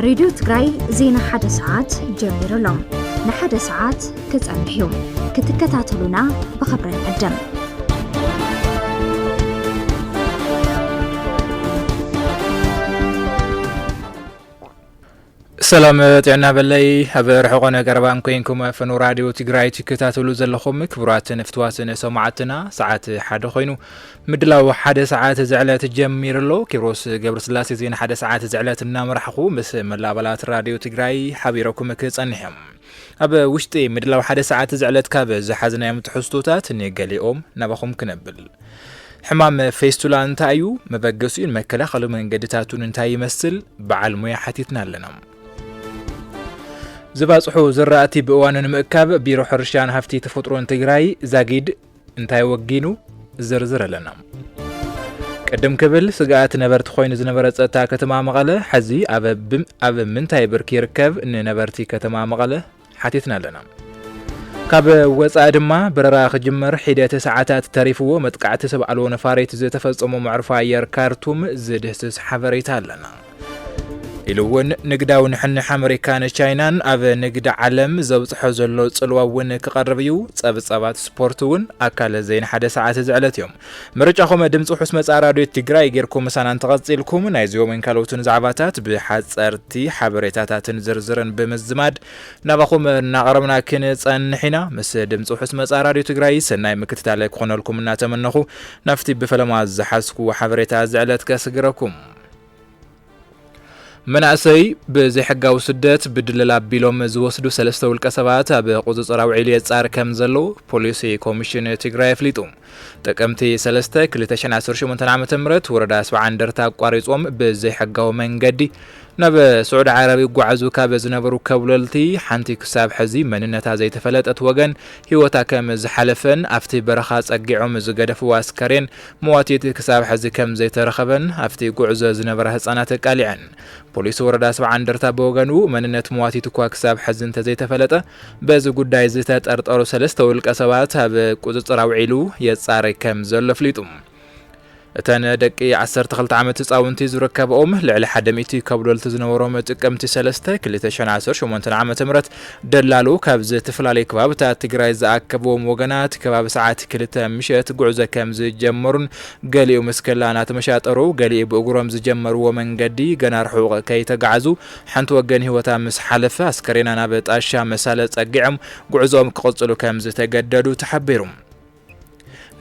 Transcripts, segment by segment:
ሬድዮ ትግራይ ዜና ሓደ ሰዓት ጀሚሩ ኣሎ። ንሓደ ሰዓት ክጸንሕ እዩ። ክትከታተሉና ብኽብሪ ንዕድም። ሰላም ጥዕና በለይ። ኣብ ርሑቕን ቀረባን ኮይንኩም ፈኑ ራድዮ ትግራይ ትከታተሉ ዘለኹም ክቡራትን ፍትዋትን ሰማዕትና፣ ሰዓት ሓደ ኮይኑ፣ ምድላው ሓደ ሰዓት ዝዕለት ጀሚሩ ኣሎ። ኪሮስ ገብረስላሴ ዜና ሓደ ሰዓት ዝዕለት እናመራሕኹ ምስ መላእ ኣባላት ራድዮ ትግራይ ሓቢረኩም ክጸንሕ እዮም። ኣብ ውሽጢ ምድላው ሓደ ሰዓት ዝዕለት ካብ ዝሓዝናዮም ትሕዝቶታት ንገሊኦም ናባኹም ክነብል። ሕማም ፌስቱላ እንታይ እዩ? መበገሲኡን መከላኸሊ መንገድታቱን እንታይ ይመስል? በዓል ሞያ ሓቲትና ኣለና። ዝባጽሑ ዝራእቲ ብእዋኑ ንምእካብ ቢሮ ሕርሻን ሃፍቲ ተፈጥሮን ትግራይ ዛጊድ እንታይ ወጊኑ? ዝርዝር ኣለና። ቅድም ክብል ስግኣት ነበርቲ ኮይኑ ዝነበረ ጸጥታ ከተማ መቐለ፣ ሕዚ ኣብ ብ-፣ ኣብ ምንታይ ብርኪ ይርከብ? ንነበርቲ ከተማ መቐለ ሓቲትና ኣለና። ካብ ወጻኢ ድማ በረራ ክጅመር ሒደት ሰዓታት ተሪፍዎ መጥቃዕቲ ሰብ ኣልቦ ነፋሪት ዝተፈጸሞ መዕርፎ ኣየር ካርቱም ዝድህስስ ሓበሬታ ኣለና። ኢሉ እውን ንግዳዊ ንሕንሕ ኣመሪካን ቻይናን ኣብ ንግዲ ዓለም ዘብጽሖ ዘሎ ጽልዋ እውን ክቐርብ እዩ። ጸብጻባት ስፖርት እውን ኣካል ዜና ሓደ ሰዓት ዝዕለት እዮም። ምርጫኹም ድምፂ ውሑስ መጻኢ ራድዮ ትግራይ ጌርኩም ምሳና እንተቐጺልኩም፣ ናይዚኦምን ካልኦትን ዛዕባታት ብሓጸርቲ ሓበሬታታትን ዝርዝርን ብምዝማድ ናባኹም እናቕረብና ክንጸንሕ ኢና። ምስ ድምፂ ውሑስ መጻኢ ራድዮ ትግራይ ሰናይ ምክትታል ክኾነልኩም እናተመነኹ፣ ናብቲ ብፈለማ ዝሓዝኩዎ ሓበሬታ ዝዕለት ከስግረኩም። መናእሰይ ብዘይሕጋዊ ስደት ብድለላ ኣቢሎም ዝወስዱ ሰለስተ ውልቀ ሰባት ኣብ ቁጽጽር ኣውዒሉ የጻሪ ከም ዘሎ ፖሊስ ኮሚሽን ትግራይ ኣፍሊጡ። ጥቅምቲ ሰለስተ ክልተ ሽሕን ዓሰርተ ሸሞንተን ዓመተ ምህረት ወረዳ ሰብዓ እንደርታ ኣቋሪጾም ብዘይሕጋዊ መንገዲ ናብ ስዑዲ ዓረብ ይጓዓዙ ካብ ዝነበሩ ከብለልቲ ሓንቲ ክሳብ ሕዚ መንነታ ዘይተፈለጠት ወገን ህይወታ ከም ዝሓለፈን ኣብቲ በረኻ ጸጊዖም ዝገደፍዎ ኣስከሬን መዋቲት ክሳብ ሕዚ ከም ዘይተረኸበን ኣብቲ ጉዕዞ ዝነበራ ህጻናት ኣቃሊዐን። ፖሊስ ወረዳ ሰብዓ እንደርታ ብወገኑ መንነት መዋቲት እኳ ክሳብ ሕዚ እንተዘይተፈለጠ፣ በዚ ጉዳይ ዝተጠርጠሩ ሰለስተ ውልቀ ሰባት ኣብ ቁጽጽር ኣውዒሉ የጻሪ ከም ዘሎ ኣፍሊጡ። እተን ደቂ ዓሰርተ ክልተ ዓመት ህጻውንቲ ዝርከብኦም ልዕሊ ሓደ ሚእቲ ከብለልቲ ዝነበሮም ጥቅምቲ ሰለስተ ክልተ ሽሕን ዓሰርተ ሸሞንተን ዓመተ ምህረት ደላሎ ካብ ዝተፈላለዩ ከባብታት ትግራይ ዝኣከብዎም ወገናት ከባቢ ሰዓት ክልተ ምሸት ጉዕዞ ከም ዝጀመሩን ገሊኡ ምስ ከላ እናተመሻጠሩ ገሊኡ ብእግሮም ዝጀመርዎ መንገዲ ገና ርሑቕ ከይተጋዓዙ ሓንቲ ወገን ህይወታ ምስ ሓለፈ ኣስከሬና ናብ ጣሻ መሳለ ጸጊዖም ጉዕዞኦም ክቕጽሉ ከም ዝተገደዱ ተሓቢሩ።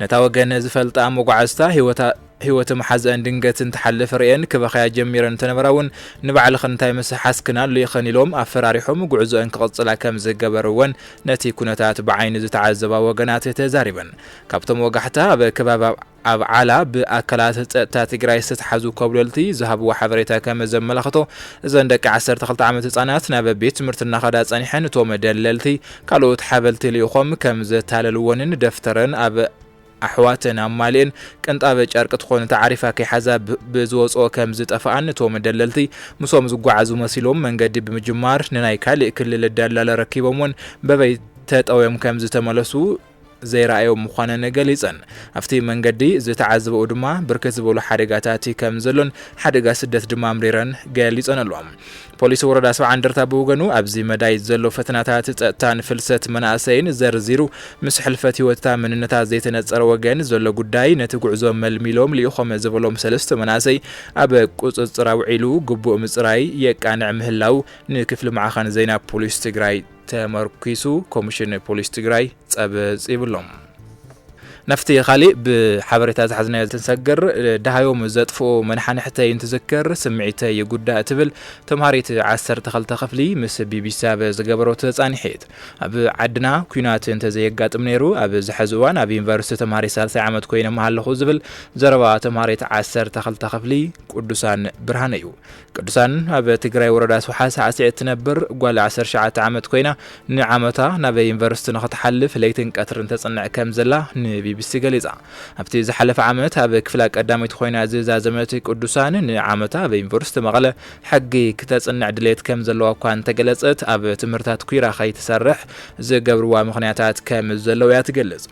ነታ ወገን ዝፈልጣ መጓዓዝታ ህይወታ፣ ህይወት መሓዘአን ድንገት እንትሓልፍ ርእየን ክበኽያ ጀሚረን እንትነበራ እውን ንባዕልኽን እንታይ ምስ ሓዝክን ኣሉይኽን ኢሎም ኣፈራሪሖም ጉዕዞአን ክቕጽላ ከም ዝገበርወን ነቲ ኩነታት ብዓይኒ ዝተዓዘባ ወገናት ተዛሪበን። ካብቶም ወጋሕታ ኣብ ከባቢ ኣብ ዓላ ብኣካላት ጸጥታ ትግራይ ዝተትሓዙ ኮብለልቲ ዝሃብዎ ሓበሬታ ከም ዘመላኽቶ፣ እዘን ደቂ ዓሰርተ ክልተ ዓመት ህጻናት ናብ ቤት ትምህርቲ እናኸዳ ጸኒሐን እቶም ደለልቲ ካልኦት ሓበልቲ ልኢኾም ከም ዘታለልወንን ደፍተረን ኣብ ኣሕዋተን ኣማሊኤን ቅንጣበ ጨርቂ ትኾን ተዓሪፋ ከይሓዛ ብ-፣ ብዝወፅኦ ከም ዝጠፍኣን እቶም ደለልቲ ምስኦም ዝጓዓዙ መሲሎም መንገዲ ብምጅማር ንናይ ካልእ ክልል ደላለ ረኪቦምዎን በበይ ተጠውዮም ከም ዝተመለሱ ዘይረኣዮም ምዃነን ገሊጸን። ኣብቲ መንገዲ ዝተዓዘበኡ ድማ ብርክት ዝበሉ ሓደጋታት ከም ዘሎን ሓደጋ ስደት ድማ ኣምሪረን ገሊጸን ኣለዋ። ፖሊስ ወረዳ ሰብዓ እንደርታ ብወገኑ ኣብዚ መዳይ ዘሎ ፈተናታት ጸጥታን ፍልሰት መናእሰይን ዘርዚሩ፣ ምስ ሕልፈት ህይወታ መንነታ ዘይተነጸረ ወገን ዘሎ ጉዳይ ነቲ ጉዕዞ መልሚሎም ልኢኾም ዝበሎም ሰለስተ መናእሰይ ኣብ ቁጽጽር ኣውዒሉ ግቡእ ምጽራይ የቃንዕ ምህላው ንክፍሊ ማዕኸን ዜና ፖሊስ ትግራይ ተመርኪሱ ኮሚሽን ፖሊስ ትግራይ ጸብጺቡ ኣሎ። ናብቲ ካሊእ ብሓበሬታ ዝሓዝናዮ እንትንሰግር፣ ደሃዮም ዘጥፍኡ መናሓንሕተይ እንትዝክር ስምዒተይ ይጉዳእ ትብል ተምሃሪት ዓሰርተ ክልተ ክፍሊ ምስ ቢቢሲ ኣብ ዝገበረቶ ጻንሒት። ኣብ ዓድና ኲናት እንተዘየጋጥም ነይሩ፣ ኣብዚ ሕዚ እዋን ኣብ ዩኒቨርሲቲ ተምሃሪት ሳልሳይ ዓመት ኮይነ ምሃለኹ ዝብል ዘረባ ተምሃሪት ዓሰርተ ክልተ ክፍሊ ቅዱሳን ብርሃነ እዩ። ቅዱሳን ኣብ ትግራይ ወረዳ ስውሓት ሳዕስዒት ትነብር ጓል ዓሰርተ ትሽዓተ ዓመት ኮይና ንዓመታ ናብ ዩኒቨርሲቲ ንኽትሓልፍ ለይትን ቀትርን ተጽንዕ ከም ዘላ ንቢቢሲ ገሊጻ። ኣብቲ ዝሓለፈ ዓመት ኣብ ክፍላ ቀዳመይቲ ኮይና ዝዛዘመት ቅዱሳን ንዓመታ ኣብ ዩኒቨርሲቲ መቐለ ሕጊ ክተጽንዕ ድሌት ከም ዘለዋ እኳ እንተገለጸት ኣብ ትምህርታት ኩይራ ከይትሰርሕ ዝገብርዋ ምኽንያታት ከም ዘለዉ እያ ትገልጽ።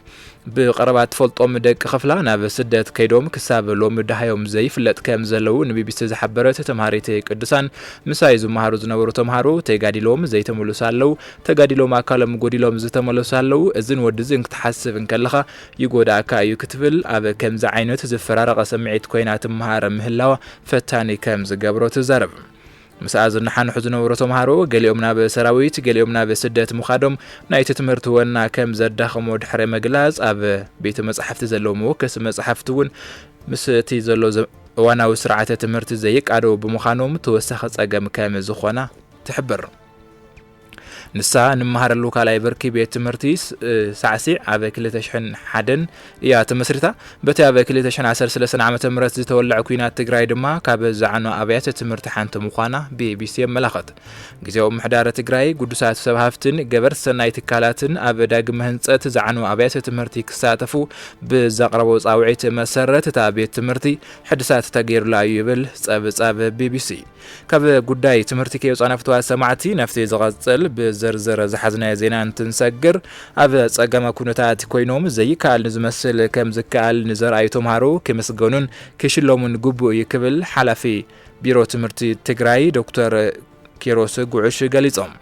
ብቐረባ ትፈልጦም ደቂ ክፍላ ናብ ስደት ከይዶም ክሳብ ሎሚ ደሃዮም ዘይፍለጥ ከም ዘለዉ ንቢቢሲ ዝሓበረት ተምሃሪት ቅዱሳን፣ ምሳይ ዝመሃሩ ዝነበሩ ተምሃሮ ተጋዲሎም ዘይተመለሱ ኣለዉ፣ ተጋዲሎም ኣካሎም ጎዲሎም ዝተመለሱ ኣለዉ። እዝን ወድዝን ክትሓስብ እንከለኻ ይጎዳእካ እዩ ክትብል ኣብ ከምዚ ዓይነት ዝፈራረቐ ስምዒት ኮይና ትመሃር ምህላዋ ፈታኒ ከም ዝገብሮ ትዛረብ። ምስኣ ዝነሓንሑ ዝነበሩ ተምሃሮ ገሊኦም ናብ ሰራዊት ገሊኦም ናብ ስደት ምኻዶም ናይቲ ትምህርቲ ወና ከም ዘዳኸሞ ድሕሪ ምግላጽ ኣብ ቤተ መጻሕፍቲ ዘለዉ መወከሲ መጻሕፍቲ እውን ምስ እቲ ዘሎ እዋናዊ ስርዓተ ትምህርቲ ዘይቃደው ብምዃኖም ተወሳኺ ጸገም ከም ዝኾና ትሕብር። ንሳ ንመሃረሉ ካልኣይ ብርኪ ቤት ትምህርቲ ሳዕሲዕ ኣብ ክልተ ሽሕን ሓደን እያ ተመስሪታ። በቲ ኣብ ክልተ ሽሕን ዓሰርተ ሰለስተን ዓመተ ምህረት ዝተወልዐ ኲናት ትግራይ ድማ ካብ ዝዓኑ ኣብያተ ትምህርቲ ሓንቲ ምዃና ቢቢሲ የመላኽት። ግዜያዊ ምምሕዳር ትግራይ ግዱሳት ሰብ ሃፍትን ገበርቲ ሰናይ ትካላትን ኣብ ዳግመ ህንፀት ዝዓኑ ኣብያተ ትምህርቲ ክሳተፉ ብዘቕረቦ ፃውዒት መሰረት እታ ቤት ትምህርቲ ሕድሳት ተገይሩላ እዩ ይብል ፀብፃብ ቢቢሲ። ካብ ጉዳይ ትምህርቲ ከይወፃና ፍትዋት ሰማዕቲ ናብቲ ዝቐፅል ብዝርዝር ዝሓዝናዮ ዜና እንትንሰግር፣ ኣብ ፀገመ ኩነታት ኮይኖም ዘይከኣል ንዝመስል ከም ዝከኣል ንዘርኣዩ ተምሃሮ ክምስገኑን ክሽለሙን ግቡእ እዩ ክብል ሓላፊ ቢሮ ትምህርቲ ትግራይ ዶክተር ኪሮስ ጉዕሽ ገሊጾም።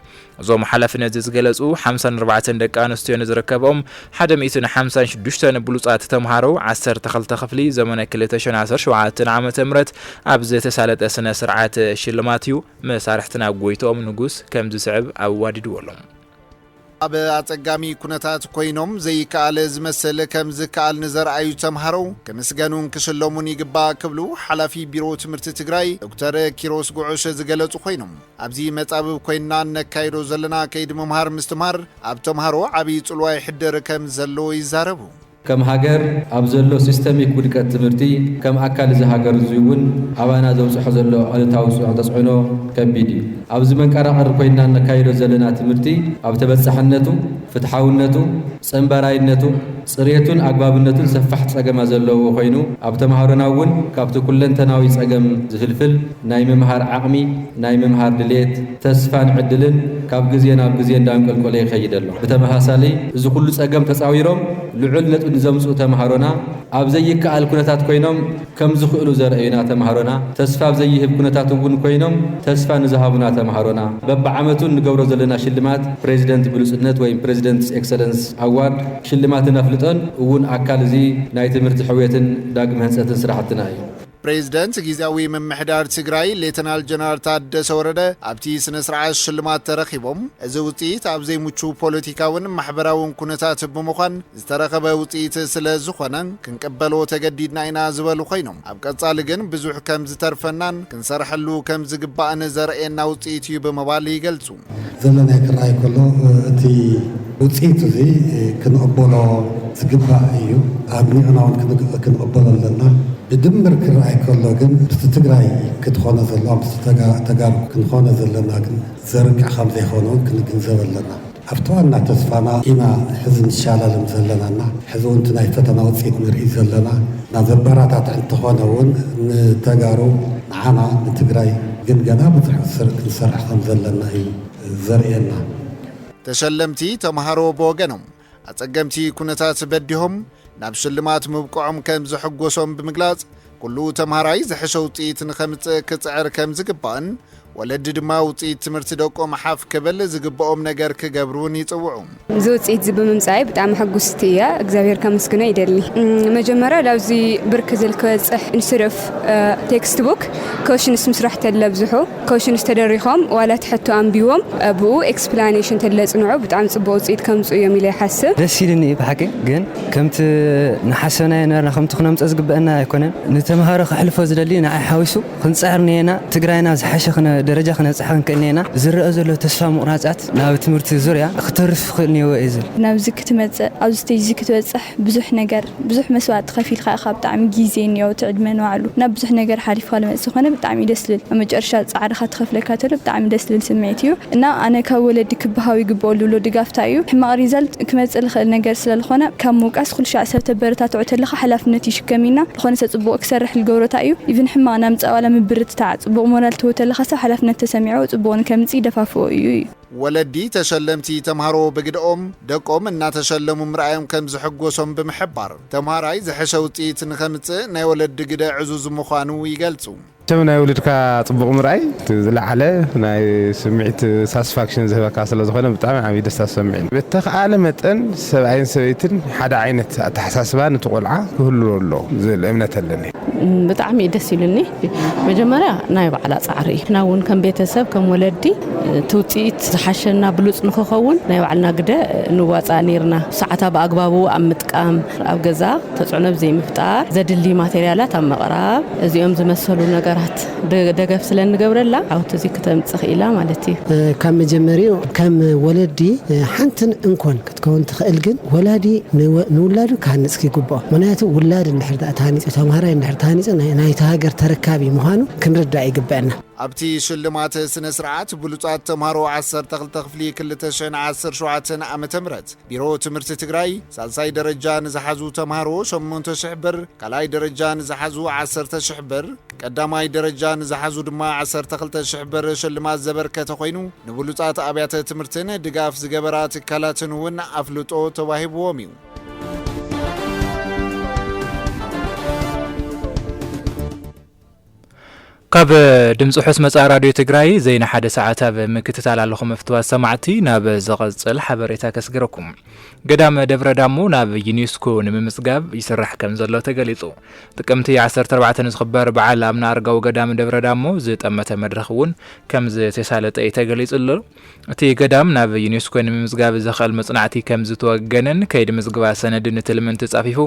እዞም ሓላፍነት ዝገለጹ ሓምሳን ኣርባዕተን ደቂ ኣንስትዮ ንዝርከብኦም ሓደ ሚእትን ሓምሳን ሽዱሽተን ብሉጻት ተምሃሮ ዓሰርተ ክልተ ክፍሊ ዘመነ ክልተ ሽሕን ዓሰርተ ሸውዓተን ዓመተ ምህረት ኣብ ዝተሳለጠ ስነ ስርዓት ሽልማት እዩ መሳርሕትና ጎይትኦም ንጉስ ከም ዝስዕብ ኣዋዲድዎ ኣሎ። ኣብ ኣጸጋሚ ኩነታት ኮይኖም ዘይከኣል ዝመስል ከም ዝከኣል ንዘርኣዩ ተምሃሮ ክምስገኑን ክሽለሙን ይግባእ ክብሉ ሓላፊ ቢሮ ትምህርቲ ትግራይ ዶክተር ኪሮስ ጉዑሽ ዝገለጹ ኮይኖም፣ ኣብዚ መጻብብ ኮይንና እነካይዶ ዘለና ከይዲ ምምሃር ምስትምሃር ኣብ ተምሃሮ ዓብዪ ጽልዋ ይሕድር ከም ዘለዎ ይዛረቡ። ከም ሃገር ኣብ ዘሎ ሲስተሚክ ውድቀት ትምህርቲ ከም ኣካል እዚ ሃገር እዚ እውን ኣባና ዘብጽሖ ዘሎ ኣሉታዊ ጽዕ-፣ ተጽዕኖ ከቢድ እዩ። ኣብዚ መንቀራቐሪ ኮይንና እነካይዶ ዘለና ትምህርቲ ኣብ ተበጻሕነቱ፣ ፍትሓውነቱ፣ ጸንባራይነቱ፣ ጽሬቱን ኣግባብነቱን ሰፋሕ ጸገማ ዘለዎ ኮይኑ ኣብ ተምሃሮና እውን ካብቲ ኩለንተናዊ ጸገም ዝፍልፍል ናይ ምምሃር ዓቕሚ፣ ናይ ምምሃር ድሌት፣ ተስፋን ዕድልን ካብ ግዜ ናብ ግዜ እንዳንቀልቆለ ይኸይድ ኣሎ። ብተመሳሳሊ እዚ ኩሉ ጸገም ተጻዊሮም ልዑል ነጥቢ ንዘምጽኡ ተምሃሮና ኣብ ዘይከኣል ኩነታት ኮይኖም ከም ዝኽእሉ ዘርእዩና ተምሃሮና፣ ተስፋ ኣብ ዘይህብ ኩነታት እውን ኮይኖም ተስፋ ንዝሃቡና ተምሃሮና፣ በብዓመቱ እንገብሮ ዘለና ሽልማት ፕሬዚደንት ብሉጽነት ወይም ፕሬዚደንትስ ኤክሰለንስ ኣዋርድ ሽልማትን ኣፍልጦን እውን ኣካል እዚ ናይ ትምህርቲ ሕውየትን ዳግመ ህንጸትን ስራሕትና እዩ። ፕሬዚደንት ጊዜያዊ ምምሕዳር ትግራይ ሌተናል ጀነራል ታደሰ ወረደ ኣብቲ ስነ ስርዓት ሽልማት ተረኺቦም፣ እዚ ውፅኢት ኣብ ዘይምቹ ፖለቲካውን ማሕበራውን ኩነታት ብምዃን ዝተረኸበ ውፅኢት ስለ ዝኾነ ክንቅበሎ ተገዲድና ኢና ዝበሉ ኮይኖም፣ ኣብ ቀፃሊ ግን ብዙሕ ከም ዝተርፈናን ክንሰርሐሉ ከም ዝግባእን ዘርእየና ውፅኢት እዩ ብምባል ይገልጹ። ዘለናይ ክረኣይ ከሎ እቲ ውፅኢት እዚ ክንቕበሎ ዝግባእ እዩ። ኣድኒቕና እውን ክንግ-፣ ክንቕበሎ ኣለና። ብድምር ክረኣይ ከሎ ግን ምስቲ ትግራይ ክትኾኖ ዘለዋ፣ ምስቲ ተጋ-፣ ተጋሩ ክንኾኖ ዘለና ግን ዘርቅዕ ከም ዘይኮነ እውን ክንግንዘብ ኣለና። ኣብቲ ዋና ተስፋና ኢና ሕዚ ንሻላለም ዘለናና። ሕዚ እውን እቲ ናይ ፈተና ውፅኢት ንርኢ ዘለና። እና ዘበራታትዕ እንተኾነ እውን ንተጋሩ፣ ንዓና፣ ንትግራይ ግን ገና ብዙሕ ስር-፣ ክንሰርሕ ከም ዘለና እዩ ዘርእየና። ተሸለምቲ ተምሃሮ ብወገኖም፣ ኣጸገምቲ ኩነታት በዲሆም ናብ ሽልማት ምብቅዖም ከም ዘሐጎሶም ብምግላጽ፣ ኩሉ ተምሃራይ ዝሐሸ ውጽኢት ንኸምጽእ ክጽዕር ከም ዝግባእን፣ ወለዲ ድማ ውጽኢት ትምህርቲ ደቆም ሓፍ ክብል ዝግብኦም ነገር ክገብሩን ይጽውዑ። እዚ ውጽኢት እዚ ብምምጻይ ብጣዕሚ ሕጉስቲ እየ። እግዚኣብሔር ከመስግኖ ይደሊ። እም፣ መጀመርያ ላብዚ ብርክ ዝል ክበጽሕ ኢንስቲድ ኦፍ፣ እ፣ ቴክስት ቡክ፣ ኮሽንስ ምስራሕ ተለብዝሑ ኮሽንስ ተደሪኾም ዋላ እቲ ሕቶ ኣንቢቦም ብኡ ኤክስፕላኔሽን ተለጽንዑ ብጣዕሚ ጽቡቕ ውጽኢት ከምጽኡ እዮም ኢለ ይሓስብ። ደስ ኢልኒ እዩ ብሓቂ፣ ግን ከምቲ ንሓሰብናዮ ነበርና ከምቲ ክነምጾ ዝግበአና ኣይኮነን። ንተምሃሮ ከሕልፎ ዝደሊ ንዓይ ሓዊሱ ክንጽዕር እኒኤና። ትግራይና ዝሓሸ ክነ-፣ ደረጃ ክነብጽሓ ክንክእል እኒኤና። ዝረአ ዘሎ ተስፋ ምቑራጻት ናብ ትምህርቲ ዙርያ ክተርፍ ክኽእል እኒኤዎ እየ ዝብል። ናብዚ ክትመጽእ፣ ኣብዚ ስቴጅ እዚ ክትበጽሕ ብዙሕ ነገር፣ ብዙሕ መስዋእቲ ከፊልካ ኢኻ። ብጣዕሚ ግዜ እኒኦ፣ እቲ ዕድመ ንባዕሉ ናብ ብዙሕ ነገር ሓሊፍካ ልመጽእ ዝኾነ ብጣዕሚ እዩ ደስ ዝብል። ኣብ መጨረሻ ጻዕርኻ ተኸፍለካ ተሎ ብጣዕሚ ደስ ዝብል ስምዒት እዩ። እና ኣነ ካብ ወለዲ ክበሃው ይግብኦ ልብሎ ድጋፍ እንታይ እዩ? ሕማቕ ሪዛልት ክመጽእ ልኽእል ነገር ስለ ዝኾነ ካብ ምውቃስ ኩሉ ሻዕ ሰብ ተበረታትዖ ተለኻ ሓላፍነት ይሽከም ኢና። ዝኾነ ሰብ ጽቡቕ ክሰርሕ ልገብሮ እንታይ እዩ? ኢቭን ሕማቕ ናምጻእ ዋላ ምብርትታዕ፣ ጽቡቕ ሞራል ትህቦ ተለኻ ሰብ ሓላፍነት ተሰሚዕዎ ጽቡቕ ንከምጽእ ይደፋፍኦ እዩ እዩ። ወለዲ ተሸለምቲ ተምሃሮ ብግደኦም ደቆም እናተሸለሙ ምርኣዮም ከም ዝሕጎሶም ብምሕባር፣ ተምሃራይ ዝሐሸ ውፅኢት ንኸምፅእ ናይ ወለዲ ግደ ዕዙዝ ምዃኑ ይገልፁ። ሰብ ናይ ውልድካ ጽቡቕ ምርኣይ እቲ ዝለዓለ ናይ ስምዒት ሳስፋክሽን ዝህበካ ስለ ዝኾነ ብጣዕሚ ዓብዪ ደስታ ዝሰምዕ እዩ። ብተኽኣለ መጠን ሰብኣይን ሰበይትን ሓደ ዓይነት ኣተሓሳስባ ነቲ ቆልዓ ክህሉ ኣሎ ዝብል እምነት ኣለኒ። ብጣዕሚ እዩ ደስ ኢሉኒ። መጀመርያ ናይ ባዕላ ጻዕሪ እዩ። ንሕና እውን ከም ቤተሰብ ከም ወለዲ እቲ ውፅኢት ዝሓሸና ብሉፅ ንክኸውን ናይ ባዕልና ግደ ንዋፃእ ነይርና። ሰዓታ ብኣግባቡ ኣብ ምጥቃም፣ ኣብ ገዛ ተፅዕኖ ብዘይምፍጣር፣ ዘድሊ ማቴርያላት ኣብ ምቕራብ፣ እዚኦም ዝመሰሉ ነገራት ደ- ደገፍ ስለ እንገብረላ ዓወት እዚ ክተምፅእ ክኢላ ማለት እዩ። ካብ መጀመሪኡ ከም ወለዲ ሓንትን እንኮን ክትከውን ትኽእል፣ ግን ወላዲ ንወ- ንውላዱ ክሃንፅ ይግብኦ። ምክንያቱ ውላድ እንድሕር ደኣ ተሃኒፁ፣ ተምሃራይ እንድሕር ተሃኒፁ ናይ- ናይቲ ሃገር ተረካቢ ምዃኑ ክንርዳእ ይግበአና። ኣብቲ ሽልማት ስነ ስርዓት ብሉጻት ተምሃሮ ዓሰርተ ክልተ ክፍሊ ክልተ ሽሕን ዓሰርተ ሸውዓተን ዓመተ ምህረት ቢሮ ትምህርቲ ትግራይ ሳልሳይ ደረጃ ንዝሓዙ ተምሃሮ ሸሞንተ ሽሕ ብር፣ ካልኣይ ደረጃ ንዝሓዙ ዓሰርተ ሽሕ ብር፣ ቀዳማይ ደረጃ ንዝሓዙ ድማ ዓሰርተ ክልተ ሽሕ ብር ሽልማት ዘበርከተ ኮይኑ፣ ንብሉጻት ኣብያተ ትምህርትን ድጋፍ ዝገበራ ትካላትን እውን ኣፍልጦ ተዋሂብዎም እዩ። ካብ ድምፂ ሑስ መፃ ራድዮ ትግራይ ዜና ሓደ ሰዓት ኣብ ምክትታል ኣለኹም። ፍትዋት ሰማዕቲ፣ ናብ ዝቐፅል ሓበሬታ ከስግረኩም። ገዳም ደብረ ዳሞ ናብ ዩኔስኮ ንምምዝጋብ ይስራሕ ከም ዘሎ ተገሊፁ። ጥቅምቲ ዓሰርተ ኣርባዕተ ንዝኽበር በዓል ኣቡነ ኣረጋዊ ገዳም ደብረ ዳሞ ዝጠመተ መድረኽ እውን ከም ዝተሳለጠ እዩ ተገሊፁ ኣሎ። እቲ ገዳም ናብ ዩኔስኮ ንምምዝጋብ ዘኽእል መጽናዕቲ ከም ዝተወገነን ከይዲ ምዝግባ ሰነድን ትልምን ተጻፊፉ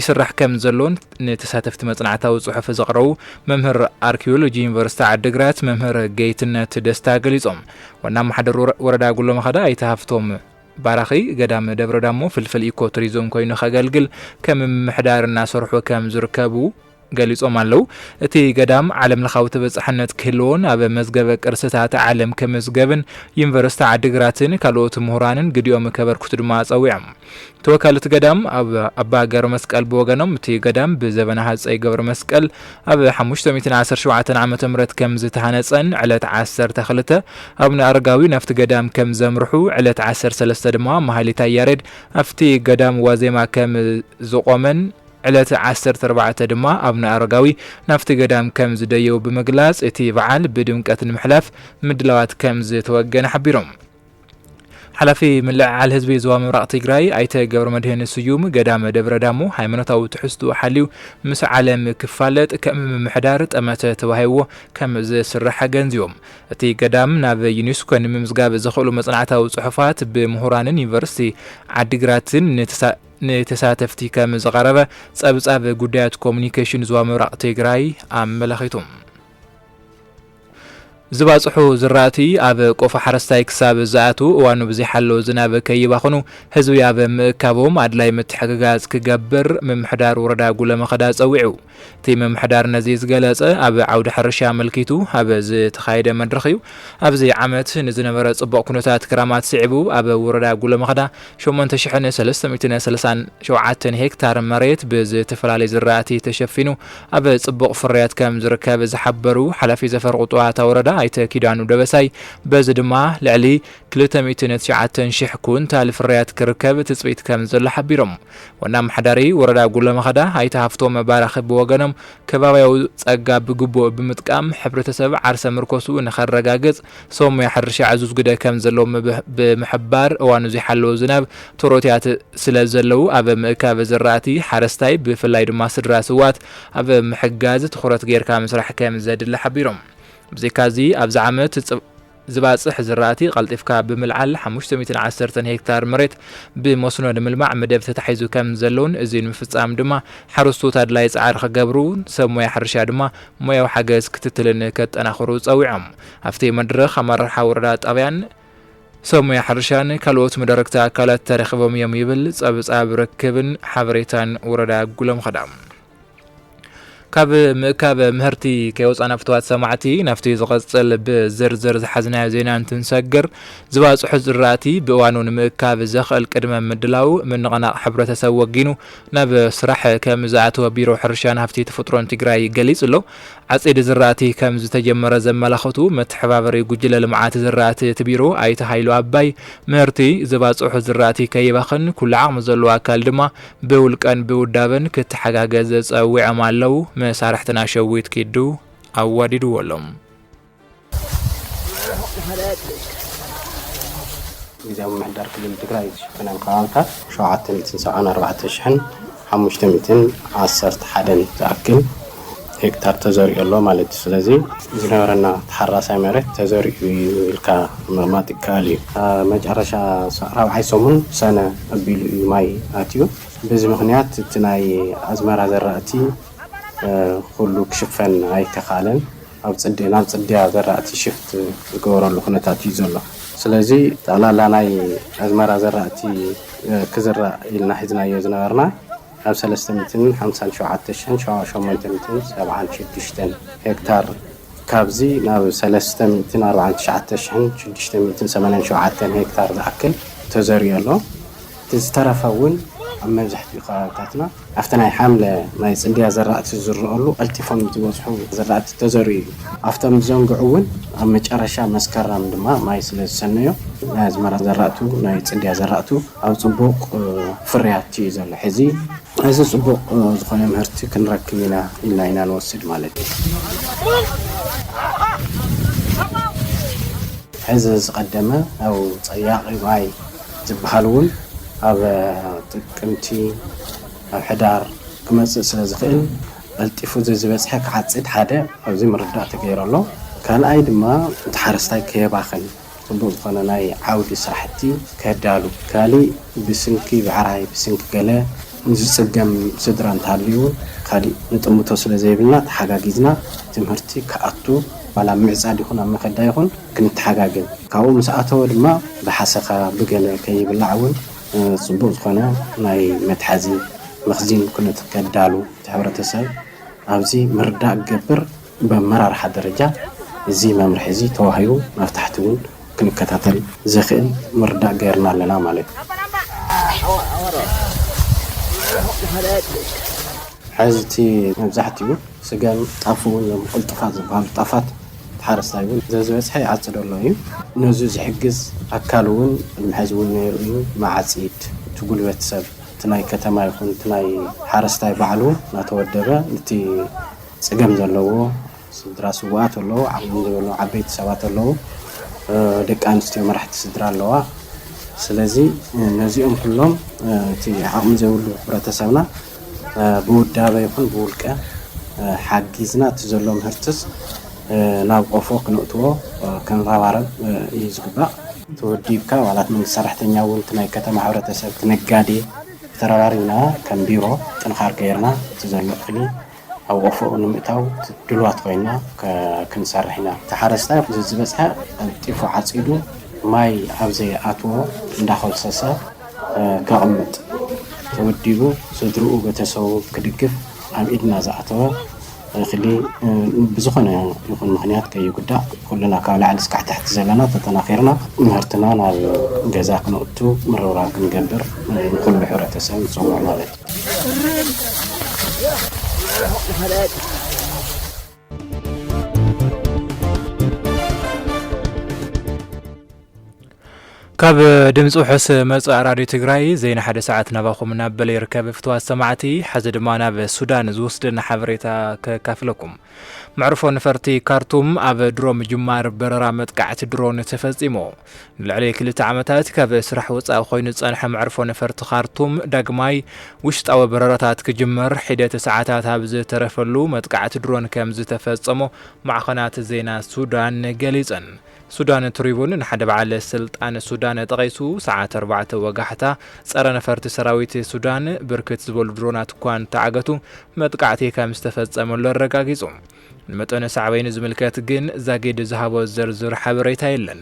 ይስራሕ ከም ዘሎን ንተሳተፍቲ መጽናዕታዊ ጽሑፍ ዘቕረቡ መምህር ኣርኪዮሎጂ ዩኒቨርሲቲ ዓዲግራት መምህር ጌትነት ደስታ ገሊጾም። ዋና ኣመሓደር ወረ- ወረዳ ጉሎ መኸዳ ኣይተ ሃፍቶም ባራኺ ገዳም ደብረ ዳሞ ፍልፍል ኢኮ ቱሪዝም ኮይኑ ከገልግል ከም ምምሕዳር እናሰርሑ ከም ዝርከቡ ገሊጾም ኣለዉ። እቲ ገዳም ዓለም ለኻዊ ተበጻሕነት ክህልዎን ኣብ መዝገበ ቅርስታት ዓለም ክምዝገብን ዩኒቨርሲቲ ዓዲግራትን ካልኦት ምሁራንን ግዲኦም ከበርክቱ ድማ ጸዊዖም። ተወካሊ እቲ ገዳም ኣብ ኣባ ገብረ መስቀል ብወገኖም እቲ ገዳም ብዘበነ ሃጸይ ገብረ መስቀል ኣብ ሓሙሽተ ሚእትን ዓሰርተ ሸውዓተን ዓመተ ምህረት ከም ዝተሃነጸን ዕለት ዓሰርተ ክልተ ኣቡነ ኣረጋዊ ናብቲ ገዳም ከም ዘምርሑ ዕለት ዓሰርተ ሰለስተ ድማ ማህሌታይ ያሬድ ኣብቲ ገዳም ዋዜማ ከም ዝቖመን ዕለት ዓሰርተ ኣርባዕተ ድማ ኣቡነ ኣረጋዊ ናብቲ ገዳም ከም ዝደየቡ ብምግላጽ፣ እቲ በዓል ብድምቀት ንምሕላፍ ምድላዋት ከም ዝተወገነ ሓቢሮም። ሓላፊ ምልዕዓል ህዝቢ ዞባ ምብራቕ ትግራይ ኣይተ ገብረመድህን ስዩም፣ ገዳም ደብረ ዳሞ ሃይማኖታዊ ትሕዝትኡ ሓልዩ ምስ ዓለም ክፋለጥ ከም ምምሕዳር ጠመተ ተዋሂብዎ ከም ዝስራሕ ኣገንዚቦም። እቲ ገዳም ናብ ዩኔስኮ ንምምዝጋብ ዘኽእሉ መጽናዕታዊ ጽሑፋት ብምሁራንን ዩኒቨርሲቲ ዓዲግራትን ንተሳ- ንተሳተፍቲ ከም ዝቐረበ ጸብጻብ ጉዳያት ኮሙኒኬሽን ዞባ ምብራቕ ትግራይ ኣመላኺቱ። ዝባጽሑ ዝራእቲ ኣብ ቆፎ ሓረስታይ ክሳብ ዝኣትዉ እዋኑ ብዘይሓለወ ዝናብ ከይባኽኑ ህዝቢ ኣብ ምእካቦም ኣድላይ ምትሕግጋዝ ክገብር ምምሕዳር ወረዳ ጉለመኸዳ ጸዊዑ። እቲ ምምሕዳር ነዚ ዝገለጸ ኣብ ዓውዲ ሕርሻ ኣመልኪቱ ኣብ ዝተኻየደ መድረኽ እዩ። ኣብዚ ዓመት ንዝነበረ ጽቡቕ ኩነታት ክራማት ስዒቡ ኣብ ወረዳ ጉለመኸዳ ሸሞንተ ሽሕን ሰለስተ ሚእትን ሰላሳን ሸውዓተን ሄክታር መሬት ብዝተፈላለዩ ዝራእቲ ተሸፊኑ ኣብ ጽቡቕ ፍርያት ከም ዝርከብ ዝሓበሩ ሓላፊ ዘፈር ቁጠባዊ ወረዳ ኣይተ ኪዳኑ ደበሳይ፣ በዚ ድማ ልዕሊ ክልተ ሚእትን ትሽዓተን ሽሕ ኩንታል ፍርያት ክርከብ ትጽቢት ከም ዘሎ ሓቢሮም። ዋና ኣመሓዳሪ ወረዳ ጉለመኸዳ ኣይተ ሃፍቶም ባራኺ ብወገኖም፣ ከባብያዊ ጸጋ ብግቡእ ብምጥቃም ሕብረተሰብ ዓርሰ ምርኮስኡ ንኸረጋግጽ ሰብ ሞያ ሕርሻ ዕዙዝ ግደ ከም ዘለዎ ምብ- ብምሕባር፣ እዋኑ ዘይሓለወ ዝናብ ቶሮትያት ስለ ዘለዉ ኣብ ምእካብ ዝራእቲ ሓረስታይ ብፍላይ ድማ ስድራ ስዋት ኣብ ምሕጋዝ ትኹረት ጌርካ ምስራሕ ከም ዘድሊ ሓቢሮም። ብዘይካዚ ኣብዚ ዓመት ዝባጽሕ ዝራእቲ ቀልጢፍካ ብምልዓል ሓሙሽተ ሚእትን ዓሰርተን ሄክታር መሬት ብመስኖ ንምልማዕ መደብ ተታሒዙ ከም ዘሎን እዚ ንምፍጻም ድማ ሓረስቶት ኣድላይ ጻዕሪ ክገብሩ ሰብ ሞያ ሕርሻ ድማ ሞያዊ ሓገዝ ክትትልን ከጠናኽሩ ጸዊዖም። ኣብቲ መድረኽ ኣመራርሓ ወረዳ ጣብያን ሰብ ሞያ ሕርሻን ካልኦት መዳርግቲ ኣካላት ተረኺቦም እዮም ይብል ጸብጻብ ርክብን ሓበሬታን ወረዳ ጉለምኸዳ። ካብ ምእካብ ምህርቲ ከይወፃና ፍትዋት ሰማዕቲ፣ ናብቲ ዝቐፅል ብዝርዝር ዝሓዝናዮ ዜና እንትንሰግር፣ ዝባፅሑ ዝራእቲ ብእዋኑ ንምእካብ ዘኽእል ቅድመ ምድላው ምንቕናቕ ሕብረተሰብ ወጊኑ ናብ ስራሕ ከም ዝኣተወ ቢሮ ሕርሻን ሃፍቲ ተፈጥሮን ትግራይ ገሊጹ ኣሎ። ዓፂድ ዝራእቲ ከም ዝተጀመረ ዘመላኸቱ መተሓባበሪ ጉጅለ ልምዓት ዝራእቲ እቲ ቢሮ ኣይተ ሃይሉ ኣባይ፣ ምህርቲ ዝባፅሑ ዝራእቲ ከይባኽን ኩሉ ዓቕሚ ዘለዎ ኣካል ድማ ብውልቀን ብውዳበን ክተሓጋገዝ ጸዊዖም ኣለዉ። መሳርሕትና ሸዊት ኪዱ ኣዋዲድዎ ኣሎ። ግዜያዊ ምምሕዳር ክልል ትግራይ ዝሽፍነን ከባብታት ሸውዓተ ሚእትን ሰብዓን ኣርባዕተ ሽሕን ሓሙሽተ ሚእትን ዓሰርተ ሓደን ዝኣክል ሄክታር ተዘሪኡ ኣሎ ማለት እዩ። ስለዚ ዝነበረና ተሓራሳይ መሬት ተዘሪኡ እዩ ኢልካ ምቕማጥ ይከኣል እዩ። መጨረሻ ራብዓይ ሰሙን ሰነ ኣቢሉ እዩ ማይ ኣትዩ። በዚ ምኽንያት እቲ ናይ ኣዝመራ ዘራእቲ ኩሉ ክሽፈን ኣይተኻለን። ኣብ ፅድያ ናብ ፅድያ ዘራእቲ ሽፍት ዝገበረሉ ኩነታት እዩ ዘሎ። ስለዚ ጠቕላላ ናይ ኣዝመራ ዘራእቲ ክዝራእ ኢልና ሒዝናዮ ዝነበርና ኣብ ሰለስተ ሚእትን ሓምሳን ሸውዓተ ሽሕን ሸሞንተ ሚእትን ሰብዓን ሽዱሽተን ሄክታር፣ ካብዚ ናብ ሰለስተ ሚእትን ኣርባዓን ትሽዓተ ሽሕን ሽዱሽተ ሚእትን ሰማንያን ሸውዓተን ሄክታር ዝኣክል ተዘሪኡ ኣሎ። እቲ ዝተረፈ እውን ኣብ መብዛሕትኡ ከባብታትና ኣብቲ ናይ ሓምለ ናይ ፅድያ ዘራእቲ ዝዝረአሉ ቀልጢፎም ዝበፅሑ ዘራእቲ ተዘርኡ እዩ። ኣብቶም ዝዘንግዑ እውን ኣብ መጨረሻ መስከረም ድማ ማይ ስለ ዝሰነዮ ናይ ኣዝመራ ዘራእቱ ናይ ፅድያ ዘራእቱ ኣብ ፅቡቕ ፍርያት እዩ ዘሎ። ሕዚ እዚ ፅቡቕ ዝኾነ ምህርቲ ክንረክብ ኢና ኢልና ኢና ንወስድ ማለት እዩ። ሕዚ ዝቐደመ ኣብ ፀያቒ ማይ ዝበሃል እውን ኣብ ጥቅምቲ ኣብ ሕዳር ክመፅእ ስለ ዝኽእል ቀልጢፉ ዘዝበፅሐ ክዓፅድ ሓደ ኣብዚ ምርዳእ ተገይሩ ኣሎ። ካልኣይ ድማ እቲ ሓረስታይ ከየባኽን ፅቡቕ ዝኾነ ናይ ዓውዲ ስራሕቲ ከዳሉ፣ ካሊእ ብስንኪ ብዕራይ ብስንኪ ገለ ዝፅገም ስድራ እንተሃልዩ እውን ካሊእ ንጥምቶ ስለ ዘይብልና ተሓጋጊዝና ትምህርቲ ክኣቱ ዋላ ኣብ ምዕፃድ ይኹን ኣብ መኸዳ ይኹን ክንተሓጋገዝ፣ ካብኡ ምስ ኣተወ ድማ ብሓሰኻ ብገለ ከይብላዕ እውን ፅቡቕ ዝኾነ ናይ መትሓዚ መኽዚን ኩነት ከዳሉ እቲ ሕብረተሰብ ኣብዚ ምርዳእ ክገብር ብኣመራርሓ ደረጃ እዚ መምርሒ እዚ ተዋሂቡ ናብ ታሕቲ እውን ክንከታተል ዘኽእል ምርዳእ ገይርና ኣለና ማለት እዩ። ሕዚ እቲ መብዛሕትኡ ስገም ጣፍ እውን እዮም ቅልጡፋት ዝበሃሉ ጣፋት ሓረስታይ እውን ዘዝበፅሐ ይዓፅዶ ኣሎ እዩ። ነዚ ዝሕግዝ ኣካል እውን ቅድሚ ሕዚ እውን ነይሩ እዩ። መዓፂድ እቲ ጉልበት ሰብ እቲ ናይ ከተማ ይኹን እቲ ናይ ሓረስታይ ባዕሉ እናተወደበ ነቲ ፅገም ዘለዎ ስድራ ስውኣት ኣለዉ፣ ዓቕሞም ዘይብሎም ዓበይቲ ሰባት ኣለዉ፣ ደቂ ኣንስትዮ መራሕቲ ስድራ ኣለዋ። ስለዚ ነዚኦም ኩሎም እቲ ዓቕሚ ዘይብሉ ሕብረተሰብና ብውዳበ ይኹን ብውልቀ ሓጊዝና እቲ ዘሎ ምህርትስ ናብ ቆፎ ክነእትዎ ክንረባረብ እዩ ዝግባእ። ተወዲብካ ዋላት መንግስቲ ሰራሕተኛ እውን እቲ ናይ ከተማ ሕብረተሰብ እቲ ነጋዴ ተረባሪብና ከም ቢሮ ጥንኻር ገይርና እቲ ዘሎ እኽሊ ኣብ ቆፎ ንምእታው ድልዋት ኮይና ክንሰርሕ ኢና። እቲ ሓረስታይ ዝበፅሐ ቀልጢፉ ዓፂዱ ማይ ኣብ ዘይኣትዎ እንዳኾልሰሰ ከቕምጥ ተወዲቡ ስድርኡ ቤተሰቡ ክድግፍ ኣብ ኢድና ዝኣተወ እኽሊ ብዝኾነ ይኹን ምኽንያት ከይጉዳእ ኩልና ካብ ላዕሊ እስካዕ ታሕቲ ዘለና ተጠናኺርና ምህርትና ናብ ገዛ ክነእቱ ምርብራብ ክንገብር ንኩሉ ሕብረተሰብ ንፅውዕ ማለት እዩ። ካብ ድምፂ ውሕስ መፅእ ራድዮ ትግራይ ዜና ሓደ ሰዓት ናባኹም እናበለ ይርከብ። ፍትዋት ሰማዕቲ፣ ሕዚ ድማ ናብ ሱዳን ዝወስደና ሓበሬታ ከካፍለኩም። መዕርፎ ነፈርቲ ካርቱም ኣብ ድሮ ምጅማር በረራ መጥቃዕቲ ድሮን ተፈፂሙ። ንልዕሊ ክልተ ዓመታት ካብ ስራሕ ወፃኢ ኮይኑ ዝፀንሐ መዕርፎ ነፈርቲ ካርቱም ዳግማይ ውሽጣዊ በረራታት ክጅመር ሒደት ሰዓታት ኣብ ዝተረፈሉ መጥቃዕቲ ድሮን ከም ዝተፈፀሞ ማዕኸናት ዜና ሱዳን ገሊፀን። ሱዳን ትሪቡን ንሓደ በዓል ስልጣን ሱዳን ጠቒሱ፣ ሰዓት ኣርባዕተ ወጋሕታ ጸረ ነፈርቲ ሰራዊት ሱዳን ብርክት ዝበሉ ድሮናት እኳ እንተዓገቱ፣ መጥቃዕቲ ከም ዝተፈጸመሉ ኣረጋጊጹ። ንመጠነ ሳዕቤኑ ዝምልከት ግን ዛጊድ ዝሃቦ ዝርዝር ሓበሬታ የለን።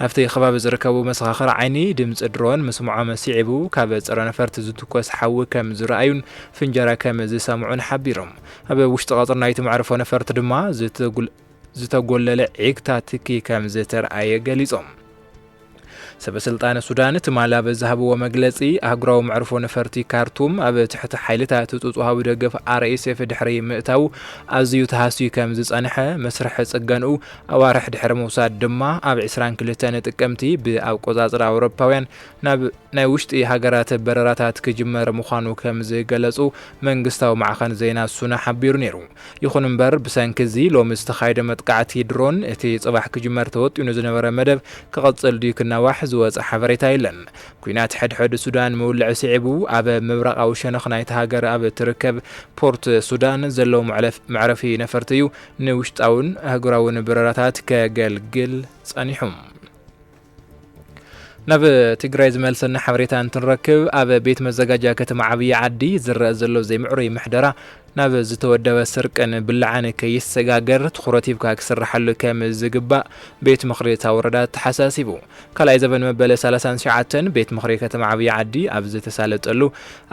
ኣብቲ ከባቢ ዝርከቡ መሰኻኽር ዓይኒ ድምፂ ድሮን ምስምዖም ስዒቡ፣ ካብ ጸረ ነፈርቲ ዝትኮስ ሓዊ ከም ዝረኣዩን ፍንጀራ ከም ዝሰምዑን ሓቢሮም። ኣብ ውሽጢ ቀጽሪ ናይቲ መዕርፎ ነፈርቲ ድማ ዝተጉል-፣ ዝተጎለለ ዒግታ ትኪ ከም ዝተረኣየ ገሊጾም። ሰበ ስልጣን ሱዳን ትማሊ ኣብ ዝሃብዎ መግለጺ፣ ኣህጉራዊ መዕርፎ ነፈርቲ ካርቱም ኣብ ትሕቲ ሓይልታት ጽጹሃዊ ደገፍ ኣር ኤስ ኤፍ ድሕሪ ምእታዉ ኣዝዩ ተሃስዩ ከም ዝጸንሐ፣ መስርሕ ጽገንኡ ኣዋርሕ ድሕሪ ምውሳድ ድማ፣ ኣብ ዕስራን ክልተን ጥቅምቲ ብኣቆጻጽራ ኣውሮፓውያን ናብ ናይ ውሽጢ ሃገራት በረራታት ክጅመር ምዃኑ ከም ዝገለጹ መንግስታዊ ማዕኸን ዜና ሱና ሓቢሩ ነይሩ። ይኹን እምበር፣ ብሰንኪ እዚ ሎሚ ዝተኻየደ መጥቃዕቲ ድሮን፣ እቲ ጽባሕ ክጅመር ተወጢኑ ዝነበረ መደብ ክቕጽል ድዩ ክናዋሕ ዝወጸ ሓበሬታ የለን። ኲናት ሕድሕድ ሱዳን ምውልዕ ስዒቡ፣ ኣብ ምብራቓዊ ሸነኽ ናይቲ ሃገር ኣብ እትርከብ ፖርት ሱዳን ዘለዉ መዕለፍ-፣ መዕረፊ ነፈርቲ እዩ ንውሽጣውን ኣህጉራውን በረራታት ከገልግል ጸኒሑ። ናብ ትግራይ ዝመልሰና ሓበሬታ እንትንረክብ፣ ኣብ ቤት መዘጋጃ ከተማ ዓብዪ ዓዲ ዝረአ ዘሎ ዘይምዕሩይ ምሕደራ ናብ ዝተወደበ ስርቅን ብላዕን ከይሰጋገር ትኹረት ሂብካ ክስርሓሉ ከም ዝግባእ ቤት ምኽሪ እታ ወረዳ ተሓሳሲቡ። ካልኣይ ዘበን መበለ ሰላሳን ትሽዓተን ቤት ምኽሪ ከተማ ዓብዪ ዓዲ ኣብ ዝተሳለጠሉ፣